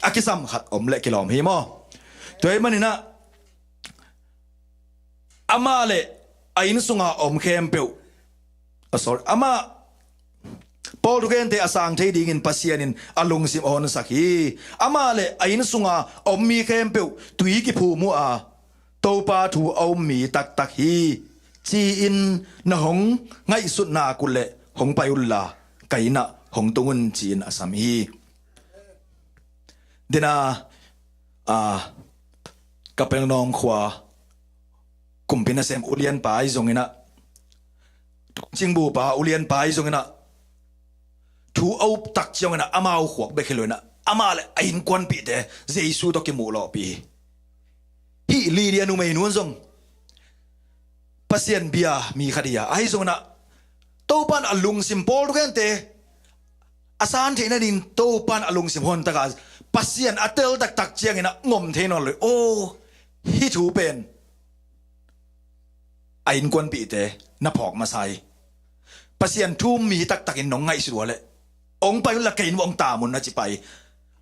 a kisam khat om le kilawm hi maw? Tua ahih maninah amah le a inn sunga om khempeuh, ah, sorry, amah, Paul thugente a sang thei dingin Pasian in a lungsim a honsak hi. Amah le a inn sunga om mi khempeuh tui kiphum uh a, Topa thu a um mi taktak hi, ci-in na hong ngaihsut nak uh leh hong pai unla, ka innah hong tung un, ci-in a sam hi. Dena, a, Kapernaum khua kumpi nasem ulianpa ahi zonginah, cingbupa ulianpa ahi zonginah, thu a up tak cianginah amau khuak bek hi loinah amah le a innkuanpihte Jesu tawh kimuh lawhpih hi. Hih Lydia numeinu in zong Pasian bia mi khat hi a, ahi zonginah Topa in a lungsim, Paul thugente a san theih nadingin Topa in a lungsim hon taka Pasian a tel taktak cianginah ngom thei nawn lo hi. Aw, hih thu pen a innkuanpihte na phawk masa hi. Pasian thu um mi taktakin nong ngaihsut uh a leh hong pai unla, ka inn uah hong tam un, na ci pah hi.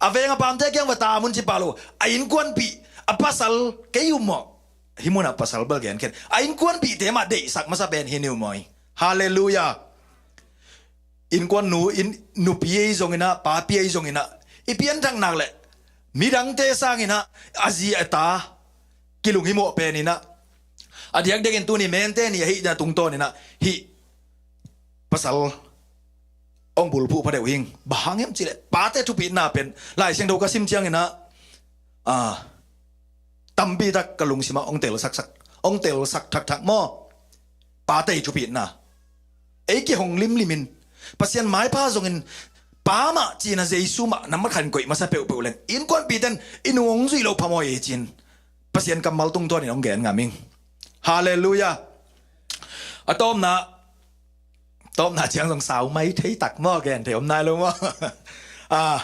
A veng a pamte kiang va tam un ci pah lo. A innkuanpih, a pasal, kei uh maw, hih munah pasal bel gen khin, a innkuanpihte mah deihsak masa pen hi ni uh maw hi. Halleluiah. Innkuan nu, inn, nupi ahi zonginah, papi ahi zonginah, i pianthak nak le midangte sanginah a zi a ta kilunghimawh peninah, a diakdiakin tuni mente ni ahihna tungtawninah hih pasal hong bulphuh pha deuh hing. Bang hang hiam cihleh pate thupitna pen Lai Siangtho ka sim cianginah, a, tampi tak ka lungsimah hong telsaksak, hong telsak thakthak maw? Pate thupitna. Ei kihong limlimin Pasian maipha zongin pa mah cina Jesu mah nambat khatin koih masa peuhpeuh leng innkuanpihten i nu hong zuih loh phamawh hi cin Pasian kammal tungtawnin hong gen ngam ing. Halleluiah. A tawpna, tawpna ciang zong sau mai thei tak maw, gen thei om nai lo maw? A,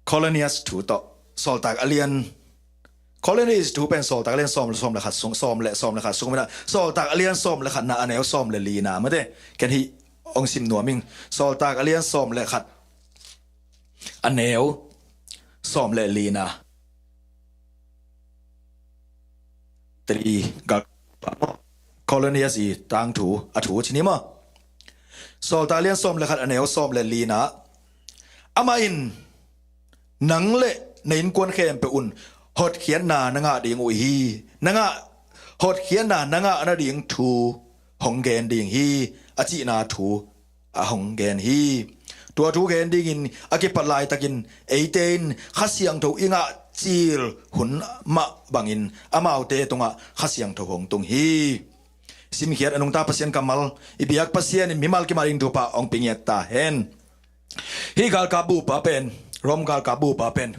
Colonias thu tawh, Sawltak a lian, Colonias thu pen Sawltak a lian sawm, sawm le khat sung, sawm le, sawm le khat sung mah inah, Sawltak a lian sawm le khatna a neu sawm le lina mate, ken hih hong sim nuam ing. Sawltak a lian sawm le khat a neu sawm le lina. Teli gal Colonias i tangthu, a thu ci ni maw? Sawltak lian sawm le khat a neu sawm le lina. Amah in nang le na innkuan khempeuh un hotkhiatna na ngah ding uh hi. Na ngah, hotkhiatna na ngah nading thu hong gen ding hi, a cihna thu a hong gen hi. Tua thu gen dingin a kipat laitakin eite in Kha Siangtho i ngah cil hun mah bangin amaute tungah Kha Siangtho hong tung hi. Simkhiat a nungta Pasian kammal i biak Pasian in mimal kimah ding thupha hong pia ngiat ta hen. Hih galkap bupa pen, Rom galkap bupa pen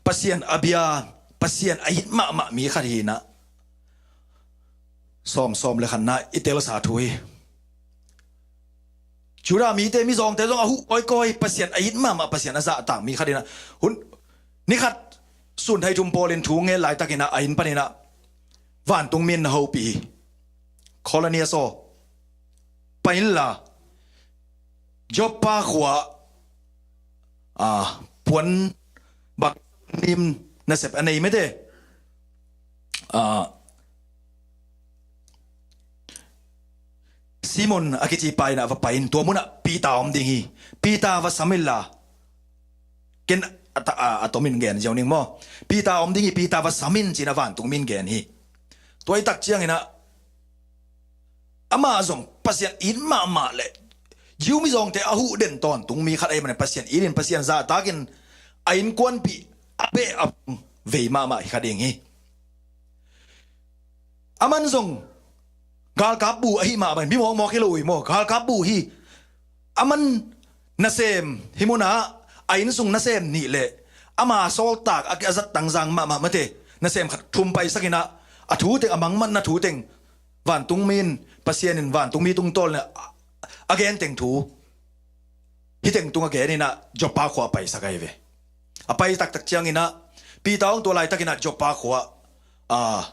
Pasian a bia, Pasian a it mahmah mi khat hi inah, sawm, sawm le khatna i telsa thu hi. Judah mite mizawngte zong a huh kawikawi, Pasian a it mahmah, Pasian a zahtak mi khat inah, hun, ni khat sun thai thum pawlin thu ngen laitakinah a inn paninah vantungmi in na hopih hi. Colonias aw, pai inla, Joppa khua, a, puan bak nim nasep a nei mete, a, Simon a kici pa inah va pai in, tua munah Peter om ding hi. Peter va sam inla, ken a ta-, a, a tomin gen ziau ning maw? Peter om ding hi, Peter va sam in, ci-in a vantungmi in gen hi. Tua i tak cianginah amah zong Pasian it mahmah le Jew mizawngte a huh den tawntungmi khat ahih manin Pasian itin Pasian zahtakin a innkuanpih a beh a vei mahmah hi kha ding hi. Aman zong galkap bu ahih mah bangin mi mawkmawk hi lo uh hi maw? Galkap bu hi. Aman nasem, hih munah a innsung nasem nih le ama sawltak a ki-, a zat tangzang mahmah mate nasem khat thum paisakinah a thu teng, a mangmatna thu teng, vantungmi in, Pasian in vantungmi tungtawl inah a, a gen teng thu hih teng tung a gen inah Joppa khua paisak ahi ve. A pai taktak cianginah Peter hong tua laitakinah Joppa khua ah,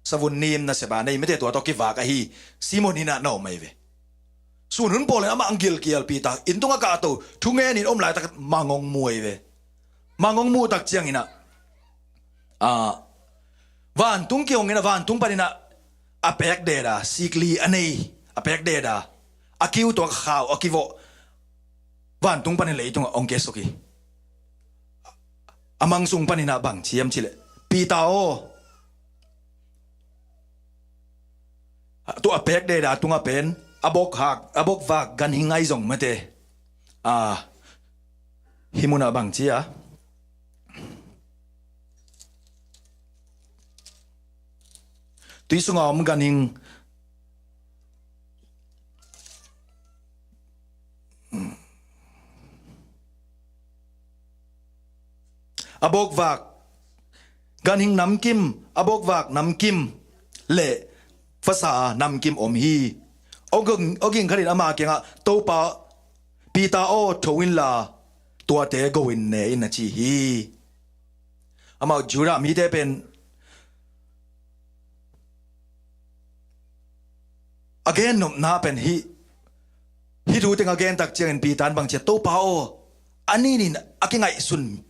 savun nim nasep a nei mite tua tawh kivak ahi Simon innah na om ahi ve. Sun hun pawl in amah ang gilkial Peter inn tungah kahto thungen in om laitak mang hong mu ahi ve. Mang hong muh tak cianginah, ah, vantung kihong inah vantung paninah a pek deda, sikli a nei a pek deda, a kiu tua khau a kivawh vantung panin leitungah hong kiasuk hi. A mang sung paninah bang ciam cileh, Peter aw, tua a pek deda tungah pen a bok hak, a bok vak ganhing ahi zong mate. Ah, hih munah bang cia, tui sunga om ganhing, a bawkvak ganhing namkim, a bawkvak namkim le fasa namkim om hi. Aw ging, aw ging khatin ama kiangah, Topa, Peter aw, tho inla tuate go in ne in, a ci hi. Amau Judah mite pen a gennopna pen hih, hih thu teng a gen tak ciangin Peter in bang cia, Topa aw, a ninin a kingaihsun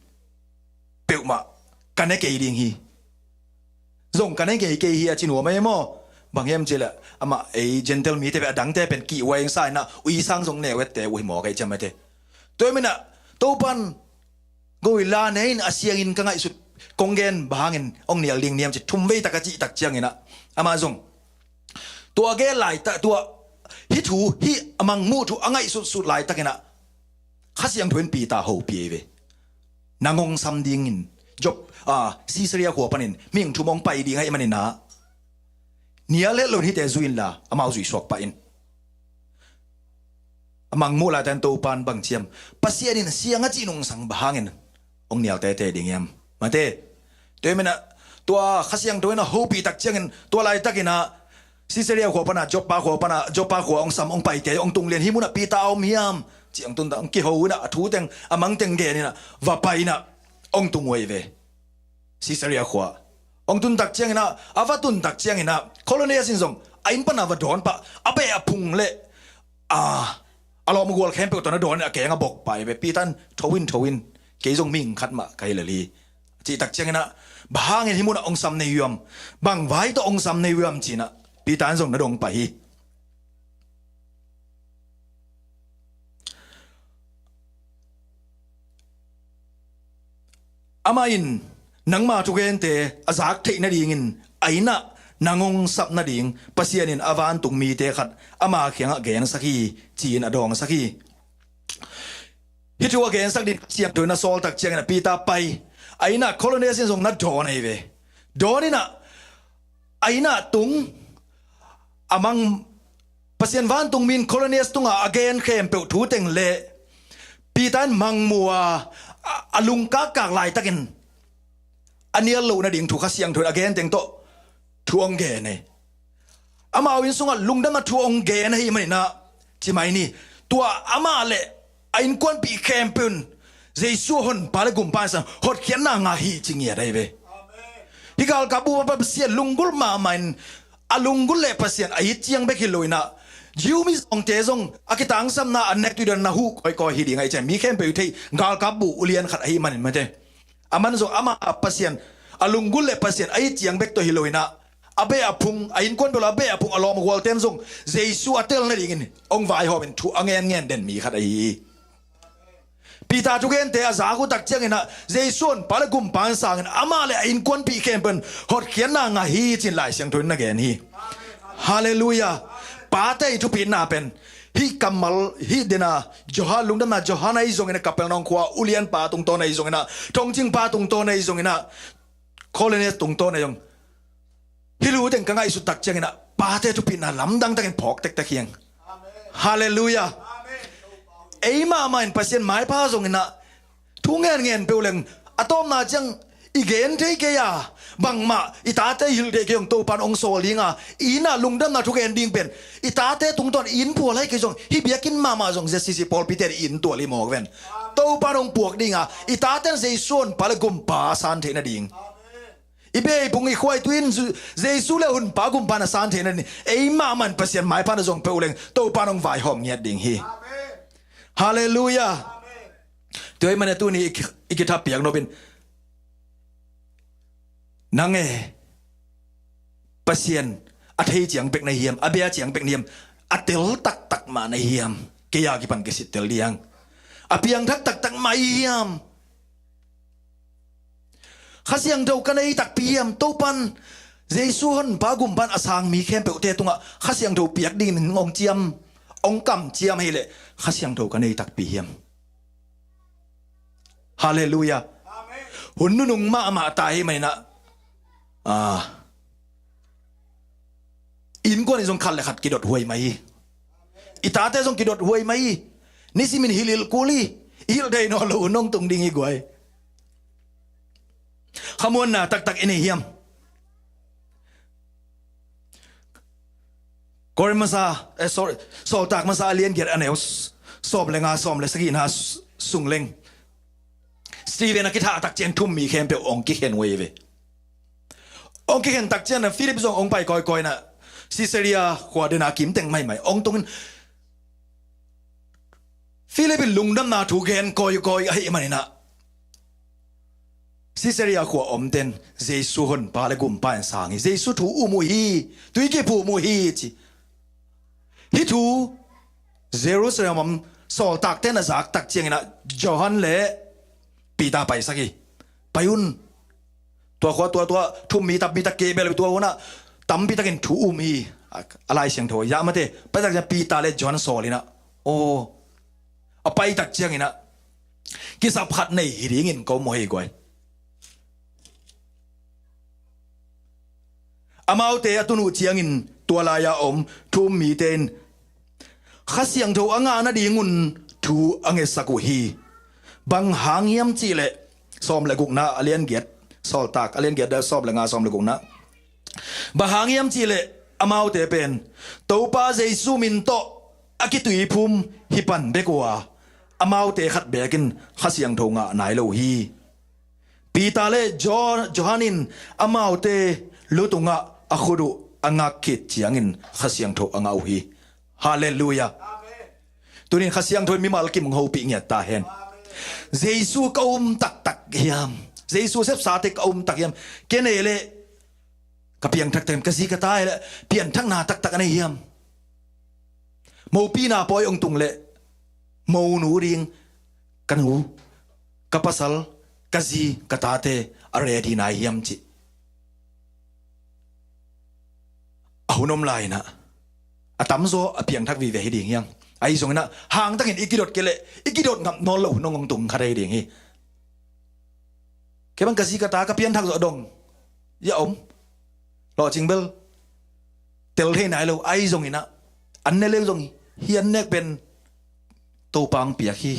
peuhmah ka ne kei ding hi. Zong ka ne ngei kei hi a ci nuam ahi maw? Bang hiam cileh amah ei Gentile mite pen a dangte pen kihhuai ing sa inah ui sang zong neu ette uh hi mawk ahi ciam mate. Tua hi minah Topan go inla ne in, a siangin ka ngaihsut kong gen bang hangin hong nial ding niam ci thum vei tak a cih tak cianginah amah zong tua a gen laitak, tua hih thu, hih a mang muh thu a ngaihsutsut laitakinah Kha Siangtho in Peter hopih ahi ve. Nang hong sam dingin Jop, ah, Caesarea khua panin mihing thum hong pai ding ahih maninah nial het loin hihte zui inla amau zuisuak pah in. A mang muh laitan Topan bang ciam, Pasian in siang a cih nungsang bang hangin hong nial tete ding hiam? Mate. Tua hi minah tua Kha Siangtho in a hopih tak ciangin tua laitakinah Caesarea khua pana Joppa khua pana, Joppa khua hong sam hong paite hong tung lian, hih munah Peter a om hiam? Ci hong tun tak hong kiho inah a thu teng a mang teng gen inah va pai inah hong tung uh ahi ve. Caesarea khua hong tun tak cianginah, a va tun tak cianginah Cornelius in zong a inn pana va dawn pah, a beh a phung le a, a lawm a gual khempeuh tawh na dawn in a keng a bok pah ahi ve. Peter in, tho in, tho in, kei zong mihing khat mah ka hi lel hi, cih tak cianginah bang hangin hih munah hong sam nei uh hiam? Bang vai tawh hong sam nei uh hiam? Ci inah Peter in zong na dong pah hi. Amah in nangma thugente a zak theih nadingin a innah nang hong sap nading Pasian in a vantung mite khat ama kiangah gensak hi, ci-in a dawngsak hi. Hih thu a gensak ding Kha Siangtho in a sawl tak ciangin a Peter pai, a innah Cornelius in zong na dawn ahi ve. Dawn inah a innah tung a mang, Pasian vantung mi in Cornelius tungah a gen khempeuh thu teng le Peter in mang mu a, a, a lungkakkak laitakin a nial loh nading thu Kha Siangtho in a gen teng tawh thu hong gen hi. Amau inn sungah lungdam a thu hong gen ahih maninah ci mai ni. Tua amah le a innkuanpih khempeuh in Jesu a honpa le gumpa in sang hotkhiatna ngah hi ci ngiat ahi ve. Hih galkap bup ah Pasian lunggulh mahmah in, a lunggulh le Pasian a it ciang bek hi lo inah Jew mi zawngte zong a kitangsapna a nek tuidan na huh kawikawi hi ding ahi ciang mi khempeuh i theih galkap bup ulian khat ahih manin mate. Aman zong amah a Pasian a lunggulh le Pasian a it ciang bek tawh hi lo inah a beh a phung, a innkuan bel a beh a phung, a lawm a gualten zong Jesu a tel nadingin hong vaihawmin thu a ngenngen den mi khat ahi hi. Peter thugente a zak uh tak cianginah Jesu honpa le gumpa in sangin amah le a innkuanpih khempeuh in hotkhiatna ngah hi ci-in Lai Siangtho in na gen hi. Halleluiah. Pate i thupitna pen hih kammal hih dena Johan, lungdamna Johan ahi zongin a Kapernaum khua ulianpa tungtawn ahi zonginah, thongcingpa tungtawn ahi zonginah, Cornelius tungtawn ahi zong, hih lu teng ka ngaihsut tak cianginah pate thupitna lamdang takin phawk tektek hi hang. Halleluiah. Ei mahmah in Pasian maipha zonginah thu ngenngen peuh leng a tawpna ciang I gen thei kei a, bangmah i tate i hilh thei kei zong Topan hong sawl ding a, i inn ah lungdamna thu gen ding pen i tate tungtawn i inn phual lai kei zong, hih biakinn mahmah zong, Z C C pawlpi te i inn tual hi mawk ven. Topan hong puak ding a, i tate in Jesu honpa le gumpa a san theih nading. I bei pung i khuai tu in Zu-, Jesu le honpa gumpa na san theih nading. Ei mahmah in Pasian maipha na zong peuh leng Topan hong vaihawm ngiat ding hi. Halleluiah. Tua ahih manin tuni i ki-, i kithapiak nop in, nang e, Pasian a thei ciang bek na hiam, a bia ciang bek na hiam, a tel taktak mah na hiam, kei a kipan kisittel diang. A piangthak taktak mah i hiam. Kha Siangtho ka nei takpi hiam, Topan Jesu honpa gumpan a sang mi khempeuhte tungah Kha Siangtho piak dingin hong ciam, hong kamciam ahih leh Kha Siangtho ka nei takpi hiam. Halleluiah. Hun nunung mahmah ta ahih manin ah, ah, innkuan i zong khat le khat kidot huai mah hi. I tate zong kidot huai mah hi. Nisimin hilhhilh kul hi. I hilh thei nawn loh hun hong tung ding hi guai. Khamuanna taktak i nei hiam? Korin masa, eh, sorry, Sawltak masa a lian giat a neu s-, sawm le nga, sawm le sagihna s-, sung leng Stephen a kithah tak ciang thu-um mi khempeuh hong kikhen uh hi ve. Hong kikhen tak ciang na Philip zong hong pai kawikawi na, Caesarea khua den a kimteng maimai hong tungin, Philip in lungdamna thu gen kawikawi ahih manin ah, Caesarea khua omten Jesu honpa le gumpa in sang hi. Jesu thu um uh hi. Tui kiphum uh hi ci. Hih thu Jerusalem om sawltakte na zak tak ciangin ah Johan le Peter paisak hi. Pai un. Tua khua tua tua thu-um mi tampi tak kei bel tua hun ah tampi takin thu um hi. A, a Lai Siangtho ah mate. Pai tak ciang Peter le Johan sawl in ah, aw, a pai tak ciangin ah kisap khat nei hi dingin ko maw hi guai. Amaute a tun uh ciangin tua lai-a om thu-um mite in Kha Siangtho a ngah nadingun thu a ngetsak uh hi. Bang hang hiam cihleh, sawm le gukna a lian giat, Sawltak a lian giat, sawm le nga, sawm le gukna. Bang hang hiam cihleh amaute pen Topa Jesu min tawh a kituiphum hi pan bek uh a, amaute khat beek in Kha Siangtho ngah nai lo hi. Peter le Jo-, Johan in amaute lu tungah a khut uh a ngak khit ciangin Kha Siangtho a ngah uh hi. Halleluiah. Tunin Kha Siangtho in mimal kim hong hopih ngiat ta hen. Jesu ka um taktak hiam? Jesu sepsate ka um tak hiam? Kei nei leh ka piangthak takhiam, ka zi ka ta hi leh pianthakna taktak a nei hiam? Mopina pawi hong tung leh monu ding ka nu, ka pasal, ka zi, ka tate a ready nai hiam cih. A hun om lai-in ah a tamzaw a piangthak vive hi ding hiam? Ahi zongin ah hangtakin i kidot kei leh i kidot ngap nawn loh hun hong tung kha thei ding hi. Kei bang ka zi ka ta ka pianthak zawh dong hi a om. Lawhcing bel tel thei nai lo, ahi zongin ah an ne leu zong hi, an nek pen Topa hong piak hi.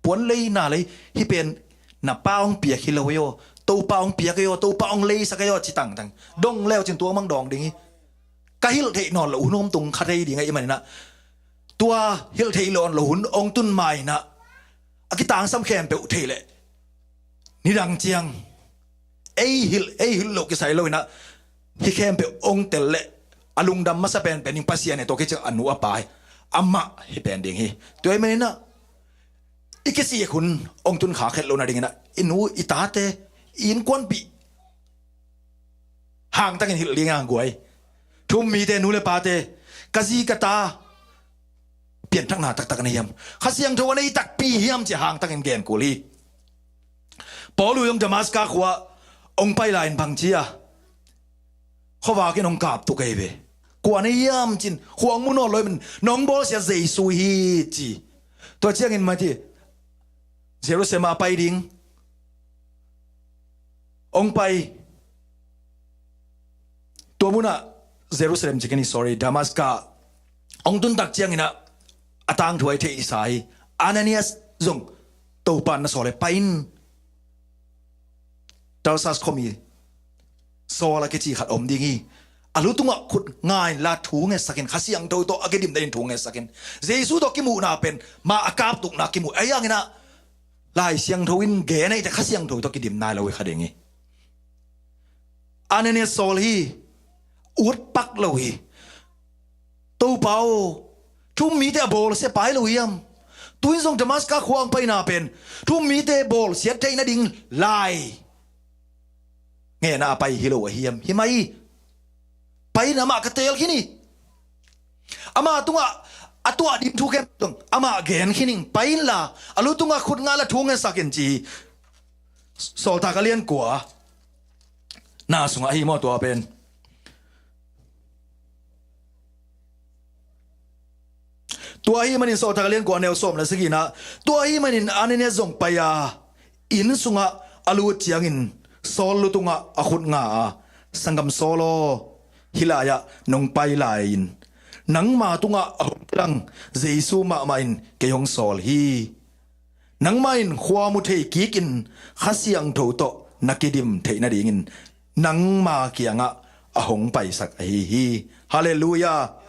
Puan lei na lei, hih pen na pa hong piak hi lo hi aw, Topa hong piak hi aw, Topa hong leisak hi aw ci tangtang. Dong leu cin tua mang dawng ding hi. Ka hilh theih nawn loh hun hong tung kha thei ding ahih manin ah, tua hilh theih nawn loh hun hong tun ma-in ah a kitangsam khempeuh thei leh nidang ciang ei hilh, ei hilh loh kisai lo-in ah hih khempeuh hong tel leh a lungdam masa penpen ding Pasian hi. Tua khit ciang a nu a pa hi, amah hi pen ding hi. Tua ahih manin ah i kisik hun hong tun kha khet loh nadingin ah i nu i tate, i innkuanpih hangtakin hilh ding a guai. Thu-um mite, nu le pate, ka zi ka ta pianthakna taktak a nei hiam? Kha Siangtho a nei takpi hiam ci-a hangtakin gen kul hi. Paul uh zong Damaska khua hong pai lai-in bang ci a, khuavak in hong kap tuk ahi ve. Kua na hiam cin, khua hong mu nawn lo ahih manin, nong bawlsia Jesu hi ci. Tua ciangin mah ci, Jerusalem a pai ding hong pai. Tua munah Jerusalem ci kei ni, sorry, Damaska hong tun tak ciangin ah a tangthu a i theihsa hi. Ananias zong Topa in na sawl hi, pai in. Tarsus khuami Saul a kici khat om ding hi. A lu tungah khut nga inla thu ngetsakin, Kha Siangtho tawh a kidimna ding thu ngetsakin, Jesu tawh kimuhna pen mah a kaptukna kimuh. Ahi hangin ah Lai Siangtho in gen ahih teh Kha Siangtho tawh kidim nai lo hi kha ding hi. Ananias Saul hi, ut pak lo hi. Topa aw, thu um mite a bawlsia pai lo hiam? Tu-in zong Damascus khua hong paina pen thu um mite bawlsiat theih nading lai ngenna a pai hi lo ahi hiam? Hi mah hi. Pai in, amah ka teel khin hi. Ama tungah a tuah ding thu khempeuh zong amah gen khin ing. Pai inla, a lu tungah khut nga inla thu ngetsak in, ci hi. Sawltak a lian kua na sungah ahi maw tua pen? Tua ahih manin Sawltak a lian kua, a neu sawm le sagihna ah, tua ahih manin Ananias zong pai a, inn sungah a lut ciangin Saul lu tungah a khut nga a, Sanggam Saul aw, hih lai-ah nong pai lai-in nangma tungah a hong kilang Jesu mahmah in kei hong sawl hi. Nangmah in khua mu thei kikin Kha Siangtho tawh na kidim theih nadingin nangma kiangah a hong paisak ahi hi. Halleluiah.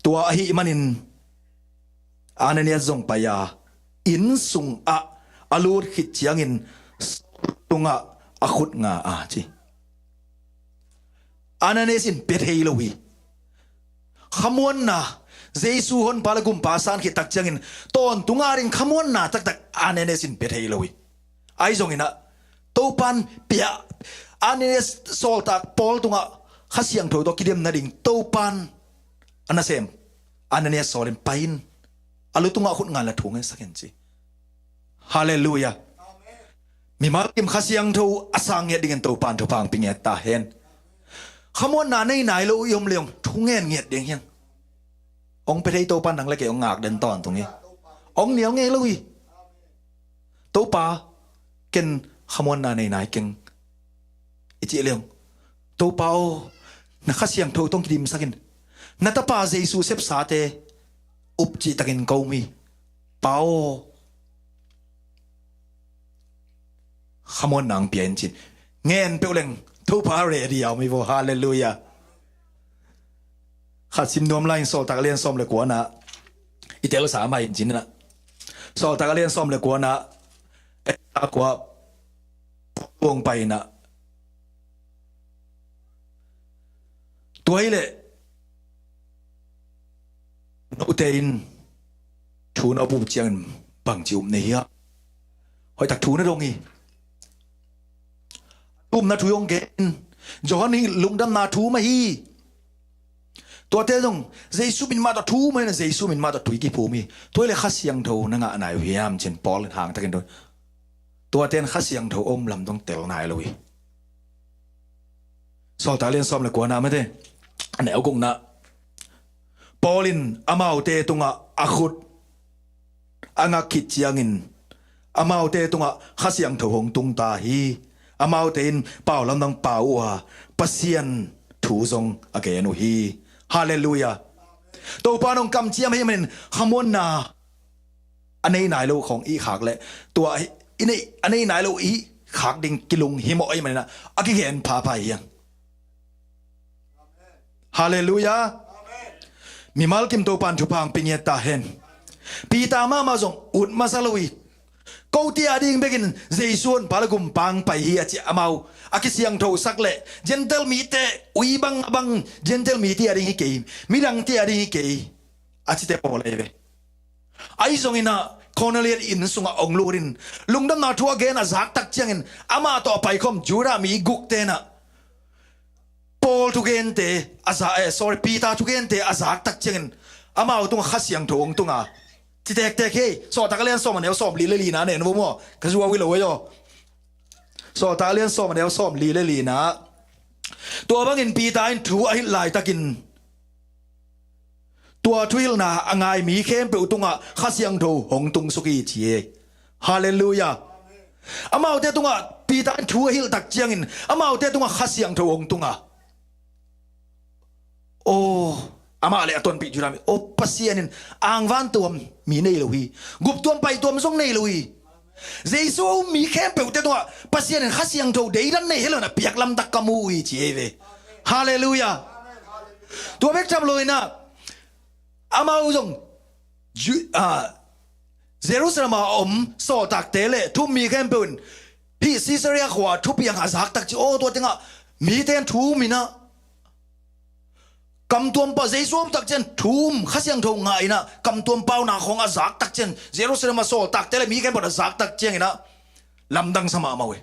Tua ahih manin Ananias zong pai a, inn sungah a lut khit ciangin Saul tungah a khut nga a, ci. Ananias in pia thei lo hi. Khamuanna, Jesu Honpa le Gumpa san khit tak ciangin tawntung a ding khamuanna taktak Ananias in pia thei lo hi. Ahi zongin ah Topan pia, Ananias, sawltak Paul tungah Kha Siangtho tawh kidem nading Topan a nasem Ananias Saul in pai in, a lu tungah khut nga inla thu ngetsak in, ci. Halleluiah. Mimal kim Kha Siangtho a sang ngiat dingin Topan thupha hong pia ngiat ta hen. Khamuanna nei nai lo i om leh hong thu ngen ngiat ding hi hang. Hong pia thei Topan nang le kei hong ngak den tawntung hi. Hong nial ngei lo hi. Topa, ken khamuanna nei nai keng, i cih leh hong, Topa aw, na Kha Siangtho tawh hong kidimsak in. Na tapa Jesu sepsate up cihtakin ka um hi. Pa aw, khamuanna hong pia in, ci-in ngen peuh leng Topa ready a om hi vo. Halleluiah. Khat sim nuam lai-in Sawltak a lian sawm le kuana i telsa mah in, ci-in ah, Sawltak a lian sawm le kuana, a kua, Paul hong pai in ah, tua hi leh note in thu na up uh ciangin bangci up na hi hiam? Hoihtak thu na dong hi. Upna thu hong gen in. Johan hi lungdamna thu mah hi. Tuate zong Jesu min mah tawh thu mah hi, Jesu min mah tawh thu kiphum hi. Tua hi leh Kha Siangtho na ngah nai uh hiam, ci-in Paul in hangtakin thu. Tuate in Kha Siangtho a om lam dong tel nai lo hi. Sawltak a lian sawm le kuana mate, a neu gukna, Paul in amaute tungah a khut a ngak khit ciangin amaute tungah Kha Siangtho hong tung ta hi. Amaute in pau lamdang pau uh a, Pasian thu zong a gen uh hi. Halleluiah. Topa in hong kamciam ahih manin khamuanna a nei nai lo khawng i khak leh, tua i nei, a nei nai lo i khak ding kilunghimawh ahih manin ah a kigen phapha hi hang. Halleluiah. Mimal kim Topan thupha hong pia ngiat ta hen. Peter mahmah zong ut masa lo hi. Kote a ding bekin Jesu Honpa le Gumpa hong pai hi a ci, amau a kisiangthosak leh Gentile mite, ui bang a bang, Gentile mite a ding hi kei, midangte a ding hi kei, a cite pawl ahi ve. Ahi zongin ah Cornelius inn sungah hong lut in lungdamna thu a gen a zak tak ciangin amah tawh a paikhawm Judah mi gukte in ah Paul thugente a za, eh, sorry, Peter thugente a zak tak ciangin amau tungah Kha Siangtho hong tung a, ci tektek hi. Sawltak a lian sawm a neu sawmli le lina nen vo maw, ka zuau hi lo ei aw. Sawltak a lian sawm a neu sawmli le lina. Tua bangin Peter in thu a hilh laitakin tua thuhilhna a ngai mi khempeuh tungah Kha Siangtho hong tung suk hi, ci hi. Halleluiah. Amaute tungah Peter in thu a hilh tak ciangin amaute tungah Kha Siangtho hong tung a, aw, amah le a tonpih Judah mi, aw, Pasian in angvan tuam mi nei lo hi, gup tuam pai tuam zong nei lo hi. Jesu a um mi khempeuhte tungah Pasian in Kha Siangtho deidan nei hi lo in ah piak lamtak ka mu uh hi ci hi ve. Halleluiah. Tua bek tham lo in ah amau zong Ju- ah, Jerusalem a om sawltakte le thu-um mi khempeuh in hih Caesarea khua thupiang a zak tak ciang, aw, tua tengah mite in thu-um in ah kamtuam pau, Jesu a om tak ciang thu-um, Kha Siangtho ngah in ah kamtuam paunak khawng a zak tak ciang, Jerusalem a sawltakte le mi khempeuh a zak tak ciangin ah lamdang sa mahmah uh hi.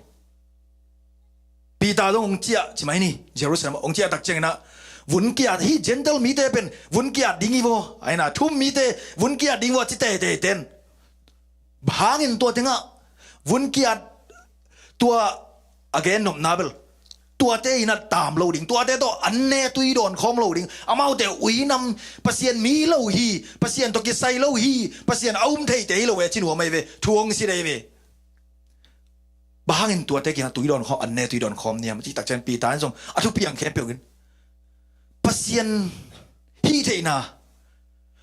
Peter zong hong ciah ci mai ni, Jerusalem hong ciah tak ciangin ah vun ki-at, hih Gentile mite pen vun ki-at ding hi vaw, a hi in ah thu-um mite vun ki-at ding vaw ci teitei ten. Bang hangin tua tengah vun ki-at, tua a gen nopna bel tuate in ah taam lo ding, tuate tawh an ne tui dawn khawm lo ding, amaute uinam, Pasian mi hi lo hi, Pasian tawh kisai lo hi, Pasian a um theite hi lo e ci nuam ahi ve, thu hong sit ahi ve. Bang hangin tuate kiangah tui dawn khawm, an ne tui dawn khawm niam cih tak ciang Peter in zong a thupiang khempeuh in Pasian hih theihna,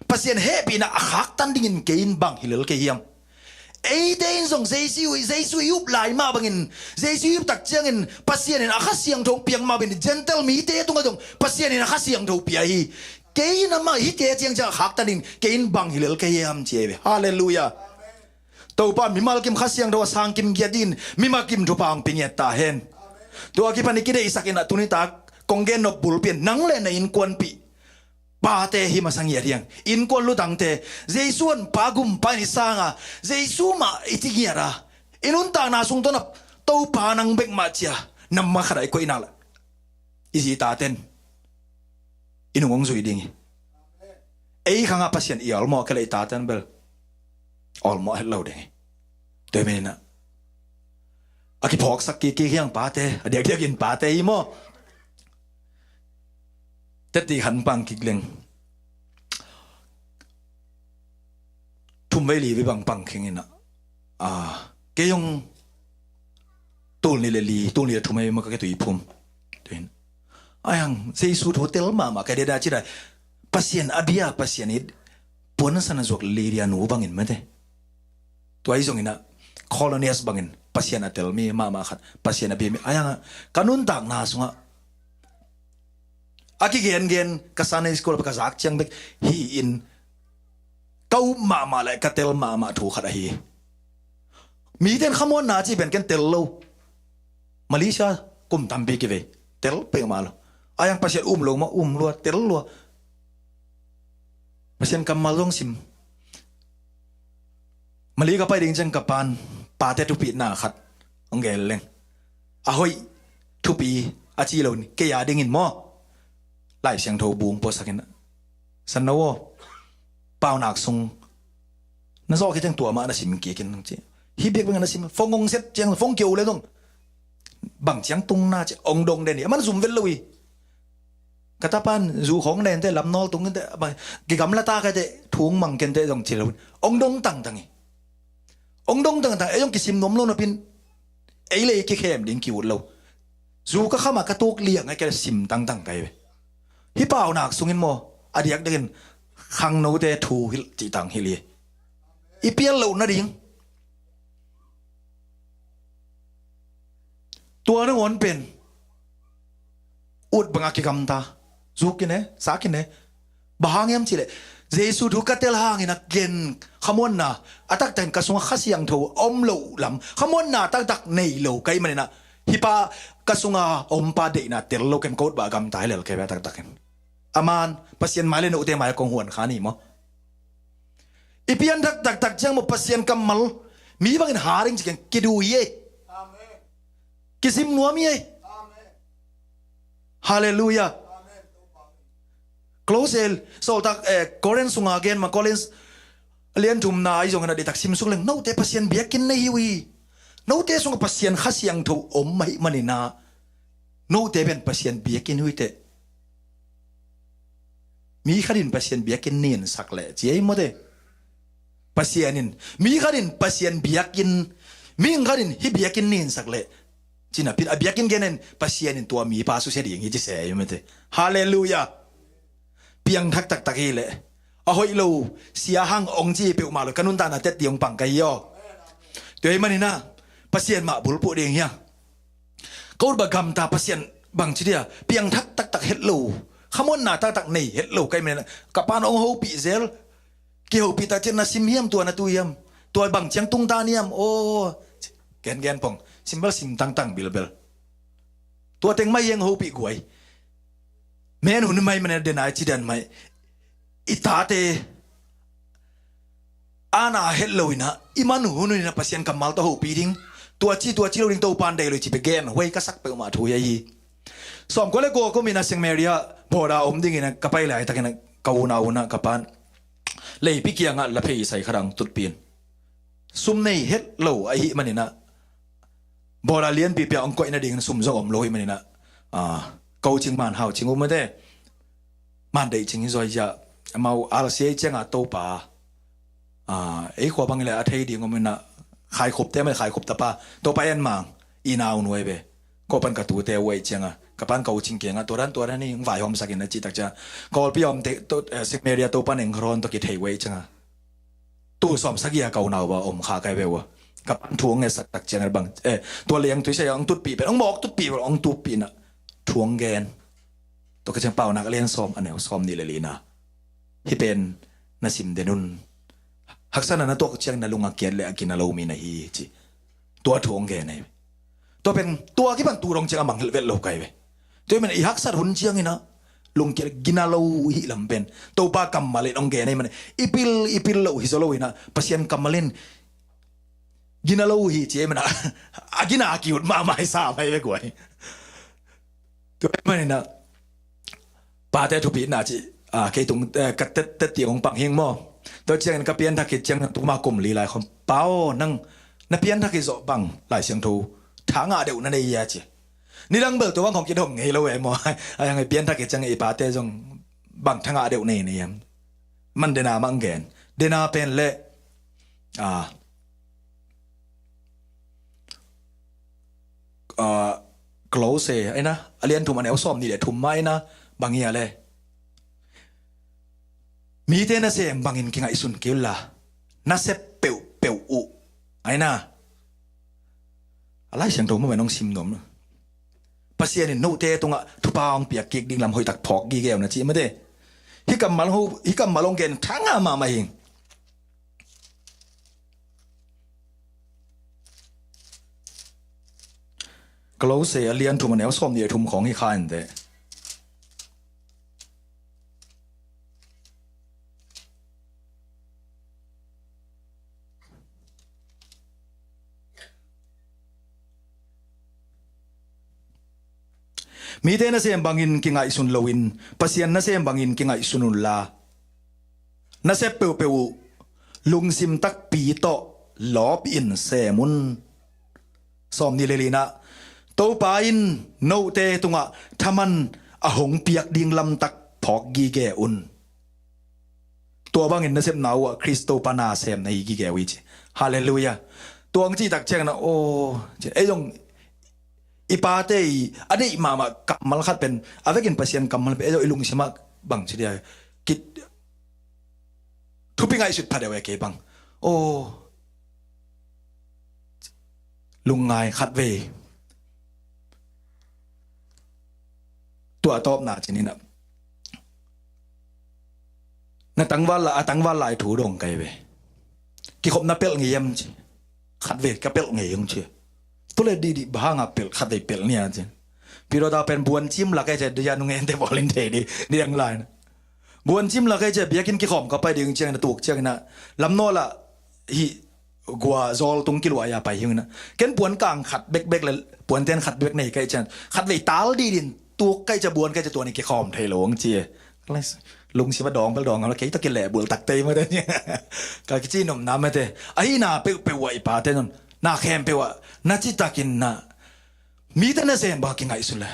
Pasian hehpihna a khaktan dingin kei in bang hi lel kei hiam? Eite in zong Jesu, Jesu i up lai mah bangin, Jesu i up tak ciangin Pasian in a Kha Siangtho piak mah bangin Gentile mite tungah zong Pasian in a Kha Siangtho pia hi. Kei in amah hihte ciang ciang a khaktan dingin kei in bang hi lel kei hiam ci hi ve. Halleluiah. Topa mimal kim Kha Siangtho a sang kim giat in mimal kim thupha hong pia ngiat ta hen. Tua kipan i kideihsak in ah tuni tak kong gen nop bulpi in nang le na innkuanpih pate hi masa ngiat hi hang. Innkuan lutangte Jesu hong pa gumpa in i sang a, Jesu mah i ci ngiat a, i nuntakna sung tawh na Topa nang bek mah ci a, na mah khat ah i koih nak leh i zi i taten i nung hong zui ding hi. Ei khangah Pasian i awlmawh kei leh i taten bel awlmawh het lo ding hi. Tua hi manin ah a kiphawksak kik kik hi hang pate, a diakdiakin pate hi maw? Teti khan pang kik leng thum vei li vei bang pang kheng in ah, ah, kei zong tul nih le li, tul nih le thum vei mah ka kituiphum. Tua in ah, ai hang, Jesu thu tel mahmah ka deih a ci dai. Pasian a bia, Pasian it puansan a zuak Lydia nu bangin mate. Tua hi zongin ah Cornelius bangin Pasian a tel mi mahmah khat, Pasian a bia mi, ai hang ah ka nuntakna sungah a kigengen ka Sunday school ka zak ciang bek hi in ka up mahmah le ka tel mahmah thu khat ahi. Mite in khamuanna ci pen ken tel lo. Malaysia kum tampi kivei, tel peuhmah lo. Ai hang Pasian um lo mah, um lua, tel lua. Pasian kammal zong sim. Mali ka pai ding ciang ka pa'n pate thupina khat hong gen leng, a hoih thupi a ci lo in, kei a dingin maw, Lai Siangtho bu hong puaksak in ah, Sanno aw, Paunak sung na zawh khit ciang tua mah na sim kik in, ci. Hih biakbek na sim, phone hong set ciang, phone kiho le zong bang ciang tung na ci, hong dong den hi, aman zum vet lo hi. Ka tapa'n zu khawng nen teh, lam nawl tung kei teh, kigamla ta kei teh, thu hong mang kei teh zong ci lo in, hong dong tangtang hi. Hong dong tangtang, ei zong kisim nuam lo napi in, ei le ei kikhem ding ki-ut lo. Zu ka kham a ka tuk liang a, kei le sim tangtang ka hi ve. Hih Paunak sungin maw, a diakdiakin khangnote thu hilh cih tang hilh hi. I pial loh nading. Tua nangawn pen ut bangah kigamta. Zuk in e, sak in e. Bang hang hiam cih leh, Jesu thu ka tel hangin a gen khamuanna, a taktakin ka sungah Kha Siangtho a om loh lam, khamuanna taktak nei lo ka hih manin ah, hih pa ka sunga a om pa deihna tel lo ken ka ut bangah gamta hi lel kei ve a taktakin. Aman Pasian mai le note mai kong huan kha ni maw? I pianthak taktak ciang maw, Pasian kammal mi bangin ha ding ci keng, kidu hi ei. Amen. Kisim nuam hi ei. Amen. Halleluiah. Amen. Close el, Sawltak, eh, Korin sunga gen mah, Korin lian thumna ahi zongin a ditak simsuk leng, note Pasian biakinn na hi uh hi. Note sungah Pasian Kha Siangtho om ahih manin ah, note pen Pasian biakinn uh hi teh. Mi khat in Pasian biakinn ninsak leh, ci ei maw te. Pasian in, mi khat in Pasian biakinn, mi khat in hih biakinn ninsak leh, ci napi in a biakinn gen in Pasian in tua mipa susia ding hi ci se ei maw te. Halleluiah. Piangthak taktak hi leh, a hoih lo, sia hang hong ci peuhmah lo, ka nuntakna teti hong pang ka hi aw. Tua ahih manin ah Pasian mah bulphuh ding hi a. Ka ut bang gamta, Pasian bangci dia piangthak taktak het lo, khamuanna taktak nei het lo ka hih manin ah ka pa'n hong hopih zel. Kihopih tak ciang na sim hiam, tua na tu hiam, tua bang ciang tungta hiam, aw, gengen pong, sim bel sim tangtang bilbel. Tua teng mah hi heng, hopih guai. Mihing hun mah hi manin ah, denai ci dan mah hi. I tate ana het lo in ah, i man hun hun in ah Pasian kammal tawh hopih ding. Tua ci, tua ci lo ding, Topa'n deih lo hi ci peuh gen huai ka sak peuhmah thu hi ahi hi. Sawmkua le kua kum in ah Saint Mary ah border om dingin ah ka pai laitakin ah ka unau un ah ka pa'n leipi kiangah la phei sai khat ah hong tutpih in, sum nei het lo ahih manin ah, border lianpipi ah hong koih nadingin sum zong om lo ahih manin ah, ah, ko cing man hau cing uh mate, man deih cing hi zaw hi a, amau R C A ciangah Topa, ah, ei khua bang hi leh a thei ding om in ah, Khaikhup te mah, Khaikhup tapa, Topa en mang, i nau nuai ve. Ko pan ka tute uh ahih ciangah, ka pa'n ko cing kiangah, tua dan tua dan hi, hong vaihawmsak in a cih tak ciangah, Kawlpi a omte, to, eh, Saint Mary ah Topa'n eng kharon tawh kithei uh ahih ciangah, tu sawmsagih a ka unau bang om kha kai ve ua. Ka pa'n thu hong ngetsak tak ciangah bang, eh, tua leng tui sai hong tutpih pen, hong mawk tutpih pen, hong tutpih in ah thu hong gen. Tua ka ciang Paunak a lian sawm, a neu sawmnih le lina. Hih pen na sim den un. Haksatna na tuak ciang na lung a kiat le a gina lo mi na hi ci. Tua thu hong gen ahi ve. Tua pen, tua kipan tu dong ciang a mangngilh vet lo kai ve. Tua hi manin i haksat hun ciangin ah lungkiat gina lo hih lam pen Topa kammal in hong gen ahi manin, i pil, i pil lo hi zaw lo in ah, Pasian kammal in gina lo hi ci ahi manin ah, a gina a ki-ut mahmah hi sam ahi ve guai. Tua ahih manin ah pate thupitna cih, ah, kei tung, eh, ka tet, tet ti hong pang hing maw. Tua ciangin ka pianthak khit ciangin tua mah kum li lai khawm, Pa aw, nang na pianthak hi zawh bang Lai Siangtho tha ngah deuh na nei hia ci. Nidang bel tua bang hong kidom ngei lo e maw. Ai hang i pianthak khit ciangin i pate zong bang tha ngah deuh nei nei hiam. Man dena mah hong gen. Dena pen le, ah, ah, Kolose, ahi na, a lian thum a neu sawmnih le thum mah ahi na, bang hi a le. Mite nasem bangin kingaihsun kei unla, na sep peuhpeuh uh, ahi na. A Lai Siangtho mah pen hong sim nuam lo. Pasian in note tungah thupha hong piak kik ding lam hoihtak phawk gige un a ci mate. Hih kammal ho, hih kammal hong gen tha ngah mahmah hi. Kolose a lian thum a neu sawmnih le thum khawng hi kha inteh. Mite nasem bangin kingaihsun loin, Pasian nasem bangin kingaihsun unla, na sep peuhpeuh uh lungsim takpi tawh lawpin sem un. Sawmnih le lina, Topa in note tungah thaman a hong piak ding lamtak phawk gige un. Tua bangin na sepna uhah Khrist Topa nasem na hi gige uh hi ci. Halleluiah. Tua hong cih tak ciangin ah, aw, ci, ei zong i pate i a deih mahmah kammal khat pen, a vekin Pasian kammal pen ei zong i lungsimah bang ci dia, kit, thupi ngaihsut pha deuh e kei bang. Aw, lungngai khatvei. Tua a tawpna cih ni na, na tangval la, a tangval lai thu dong kai ve. Kikhop na pelh ngei hiam ci. Khatvei ka pelh ngei hong ci. Tua le dihdih bang hanga pelh, khatvei pelh nia ci. Pilota pen buancim lak e ci, dia nungente bawlin thei di, di ang lai na. Buancim lak e ci, biakinn kikhawm ka pai ding ciangin a, tuk ciangin a, lamnawl ah hih gua zawl tung kiluah a pai hi ung in a, ken puan kang khat bekbek le puanten khat bek nei ka hih ciang, khatvei tal dihdih in tuk ka hih ciang, buan ka hih ciang, tua ni kikhawm thei lo hong ci e. Lungsim a dawng bel dawng ngam lo, kei tawh kilehbulh tak tei mate. Ka kici nopna mate. Ahihna peuhpeuh ah i pate un na khempeuh ah na citakin na, mite nasem bang kingaihsun le,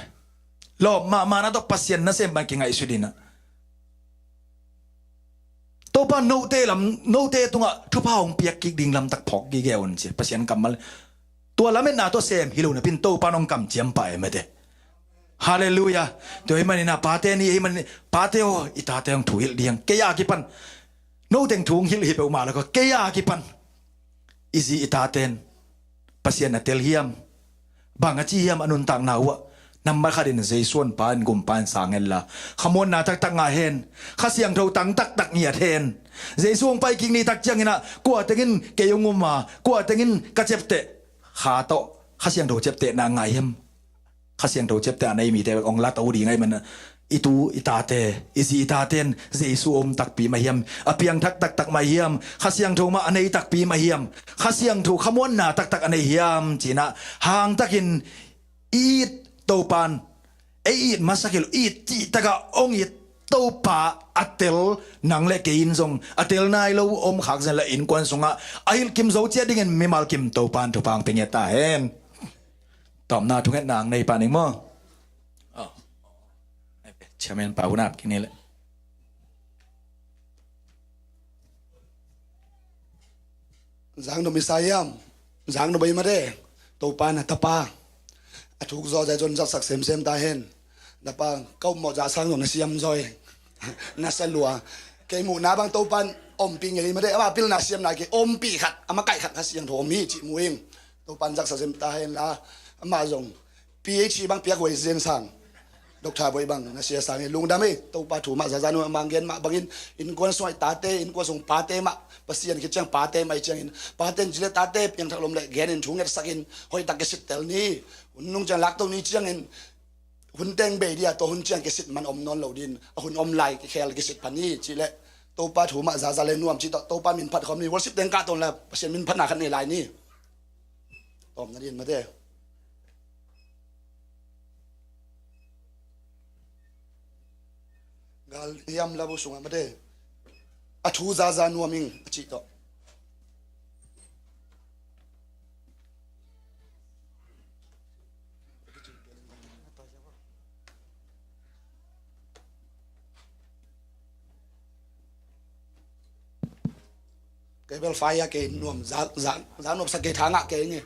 lawp mahmahna tawh Pasian nasem bang kingaihsun in a, Topa note lam, note tungah thupha hong piak kik ding lamtak phawk gige un ci, Pasian kammal. Tua lametna tawh sem hi lo napi in Topa in hong kamciam pah e mate. Halleluiah. Tua ahih manin a pate ni, ahih manin pate aw, i tate hong thuhilh ding, kei a kipan. Note hong thuhilh hi peuhmah lo ka, kei a kipan i zi i taten Pasian a tel hiam? Bang a ci hiam a nuntakna uh ah? Nambat khatin Jesu honpa in, gumpa in sang henla, khamuanna taktak ngah hen. Kha Siangtho tang taktak ngiat hen. Jesu hong pai kik ni tak ciangin ah, kua tengin kei hong um a, kua tengin ka ciapteh? Kha tawh Kha Siangtho ciaptehna ngah hiam? Kha Siangtho ciapteh a nei mite bek hong la to ding ahih manin ah, i tu i tate, i zi i tate in Jesu a um takpi mah hiam? A piangthak taktak mah hiam? Kha Siangtho mah a nei takpi mah hiam? Kha Siangtho khamuanna taktak a nei hiam ci-in ah, hangtakin i it Topa in, ei it masak hi lo, it cihtak ah hong it Topa a tel nang le kei in zong a tel nai lo om khak zen la, innkuan sungah a hilh kim zo ciat dingin mimal kim Topa in thupha hong pia ngiat ta hen. Tawpna thungetna hong nei pah ning maw? Oh. Chairman pa hun ap kik ni leh. Zang nop i sa hiam? Zang nop i mate. Topa na tapa a thuk zaw zai zon zaksak semsem ta hen. Na pa ka um mawh za sang zong na siam zaw hi. Na sa lua. Kei muhna bang Topa in ompih ngei hi mate. Ama pilna siamna kei ompih khat, ama kaih khat Kha Siangtho om hi cih mu ing. Topa in zaksak sem ta hen la. Ama zong P H D bang piak huai zen sang. Doctor Bawi bang na sia sang hi, lungdam hi. Topa thu mah zaza nuam, a mang gen mah bangin, innkuan sung ah i tate, innkuan sung pate mah, Pasian khit ciang pate mah i ciangin, pate in ci le tate piangthak lom le gen in thu ngetsak in, hoihtak kisit tel ni. Hun nung ciang lakto ni ciangin, hun teng bei dia, tua hun ciang kisit man om nawn lo din, a hun om lai kikhel kisit pha ni, ci le Topa thu mah zaza le nuam ci tawh, Topa min phat khawm ni, worship teng kah tawn la, Pasian min phatna khat nei lai ni. Tawpna din mate. Gal hiam labu sungah mate. A thu zaza nuam ing a cih tawh. Kei bel fai a kei nuam za, za, za nuam sa kei tha ngah kei nge.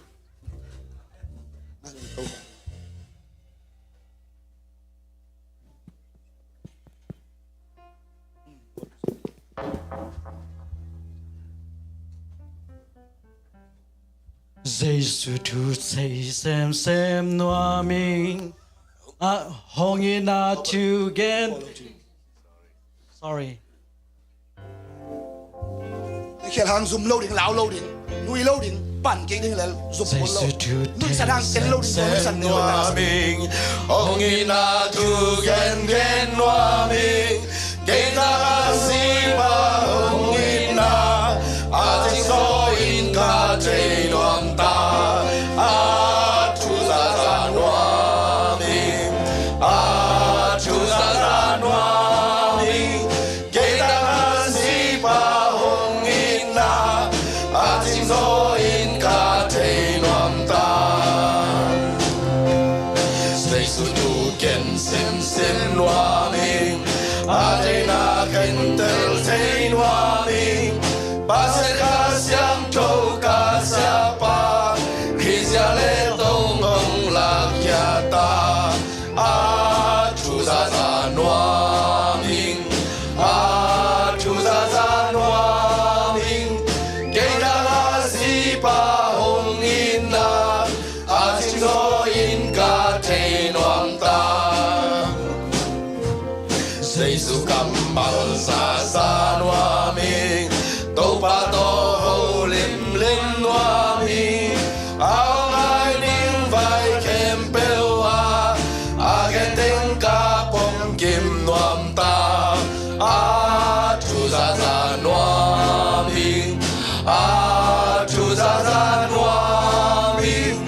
Jesu thu thei semsem nuam ing. A hong in a thu gen. Sorry. Khel hang zum lo ding, lau lo ding, nui lo ding, pan kik ding le zum lo. Nuihsan hang tel lo ding, nuihsan nuam ing. Hong in a thu gen gen nuam ing. Kei tang a sipa hong in a, a cing zaw in ka thei nuam ta. A thu zaza nuam ing, a thu zaza nuam ing. Kei tang a sipa hong in a, a cing zaw in ka thei nuam ta. Jesu thu gen semsem nuam ing. A theihna khentel thei nuam ing. Pasian Kha Siangtho ka siapa, Khrih zia le tong hong lakkhia ta. A thu zaza nuam ing. A thu zaza nuam ing. Kei tang a sipa hong in a, a cing zaw in ka thei nuam ta. Jesu kammal zaza nuam ing. Topa tawh holimlim nuam ing. A hong ngai ding vai khempeuh ah, a gen teng ka pom kim nuam ta. A thu zaza nuam ing. A thu zaza nuam ing.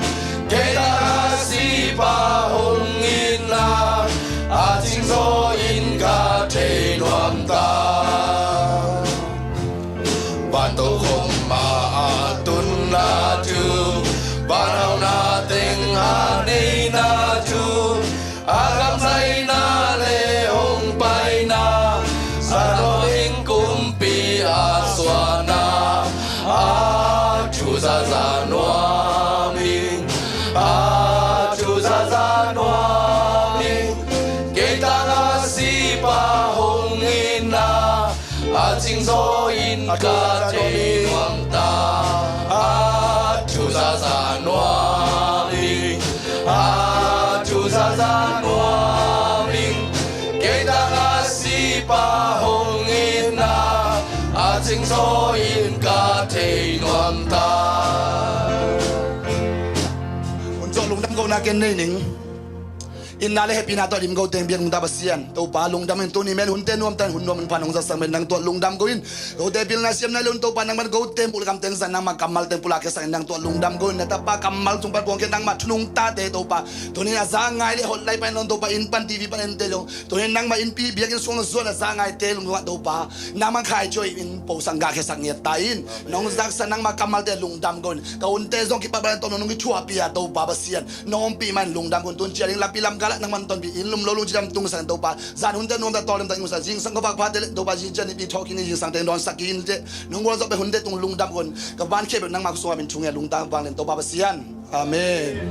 Kei tang a sipa hong in a, a cing zaw in ka thei nuam ta. Vantung khawm ah a tunna thu, vanhauna teng a neihna thu, a kamzaina le hong paina, Zan Nuam Ing kumpi a suahna. A thu zaza nuam ing, a thu zaza nuam ing. Kei tang a sipa hong in a, a cing zaw in ka thei nuam ta. A thu zaza Za nuam ing, a thu za za nuam ing. Kei tangah sipa hong itna a cingcaw in ka thei nuam ta. Hun zawh lungdam kohna ken nei ning. Itna le hehpihna tawh dim ko teng biak nungta Pasian Topa lungdam in. Tuni mel hunte nuamta in hun nuam hun pha nong zatsak mel nang tawh lungdam ko in. Kote pilna siamna le hun Topa nangman kote muh le kamte zan nangma kammal teng pulak khiasak in nang tawh lungdam ko in. Na tapa kammal sung pan puang khiat nangma thu nungtate Topa, tuni a za ngai le hotlai pan in Topa inn pan TV pan ente lo, tuni nangma innpi biakinn sung zuan a za ngaite lungdam Topa nangman khaici in po sang gah khiasak ngiat ta in. Nong zaksa nangma kammalte lungdam ko in. Ka hunte zong kipat bal in tawh nong kithuahpih a Topa Pasian nong ompih man lungdam ko in. Tun ciah ding lampi lamkal ah nangman tonpih in lum lo lungci dam tungsak in Topa. Zan hunte nuamta tawlem ta in ungsak zingsang ko vak phate le Topa zing ciah nipi thawk in zingsang teng dawnsak in te nong gualzawh pen hunte tung lungdam ko in. Ka vankhia beuh nangma sungah min thung e lungdam vang len Topa Pasian. Amen.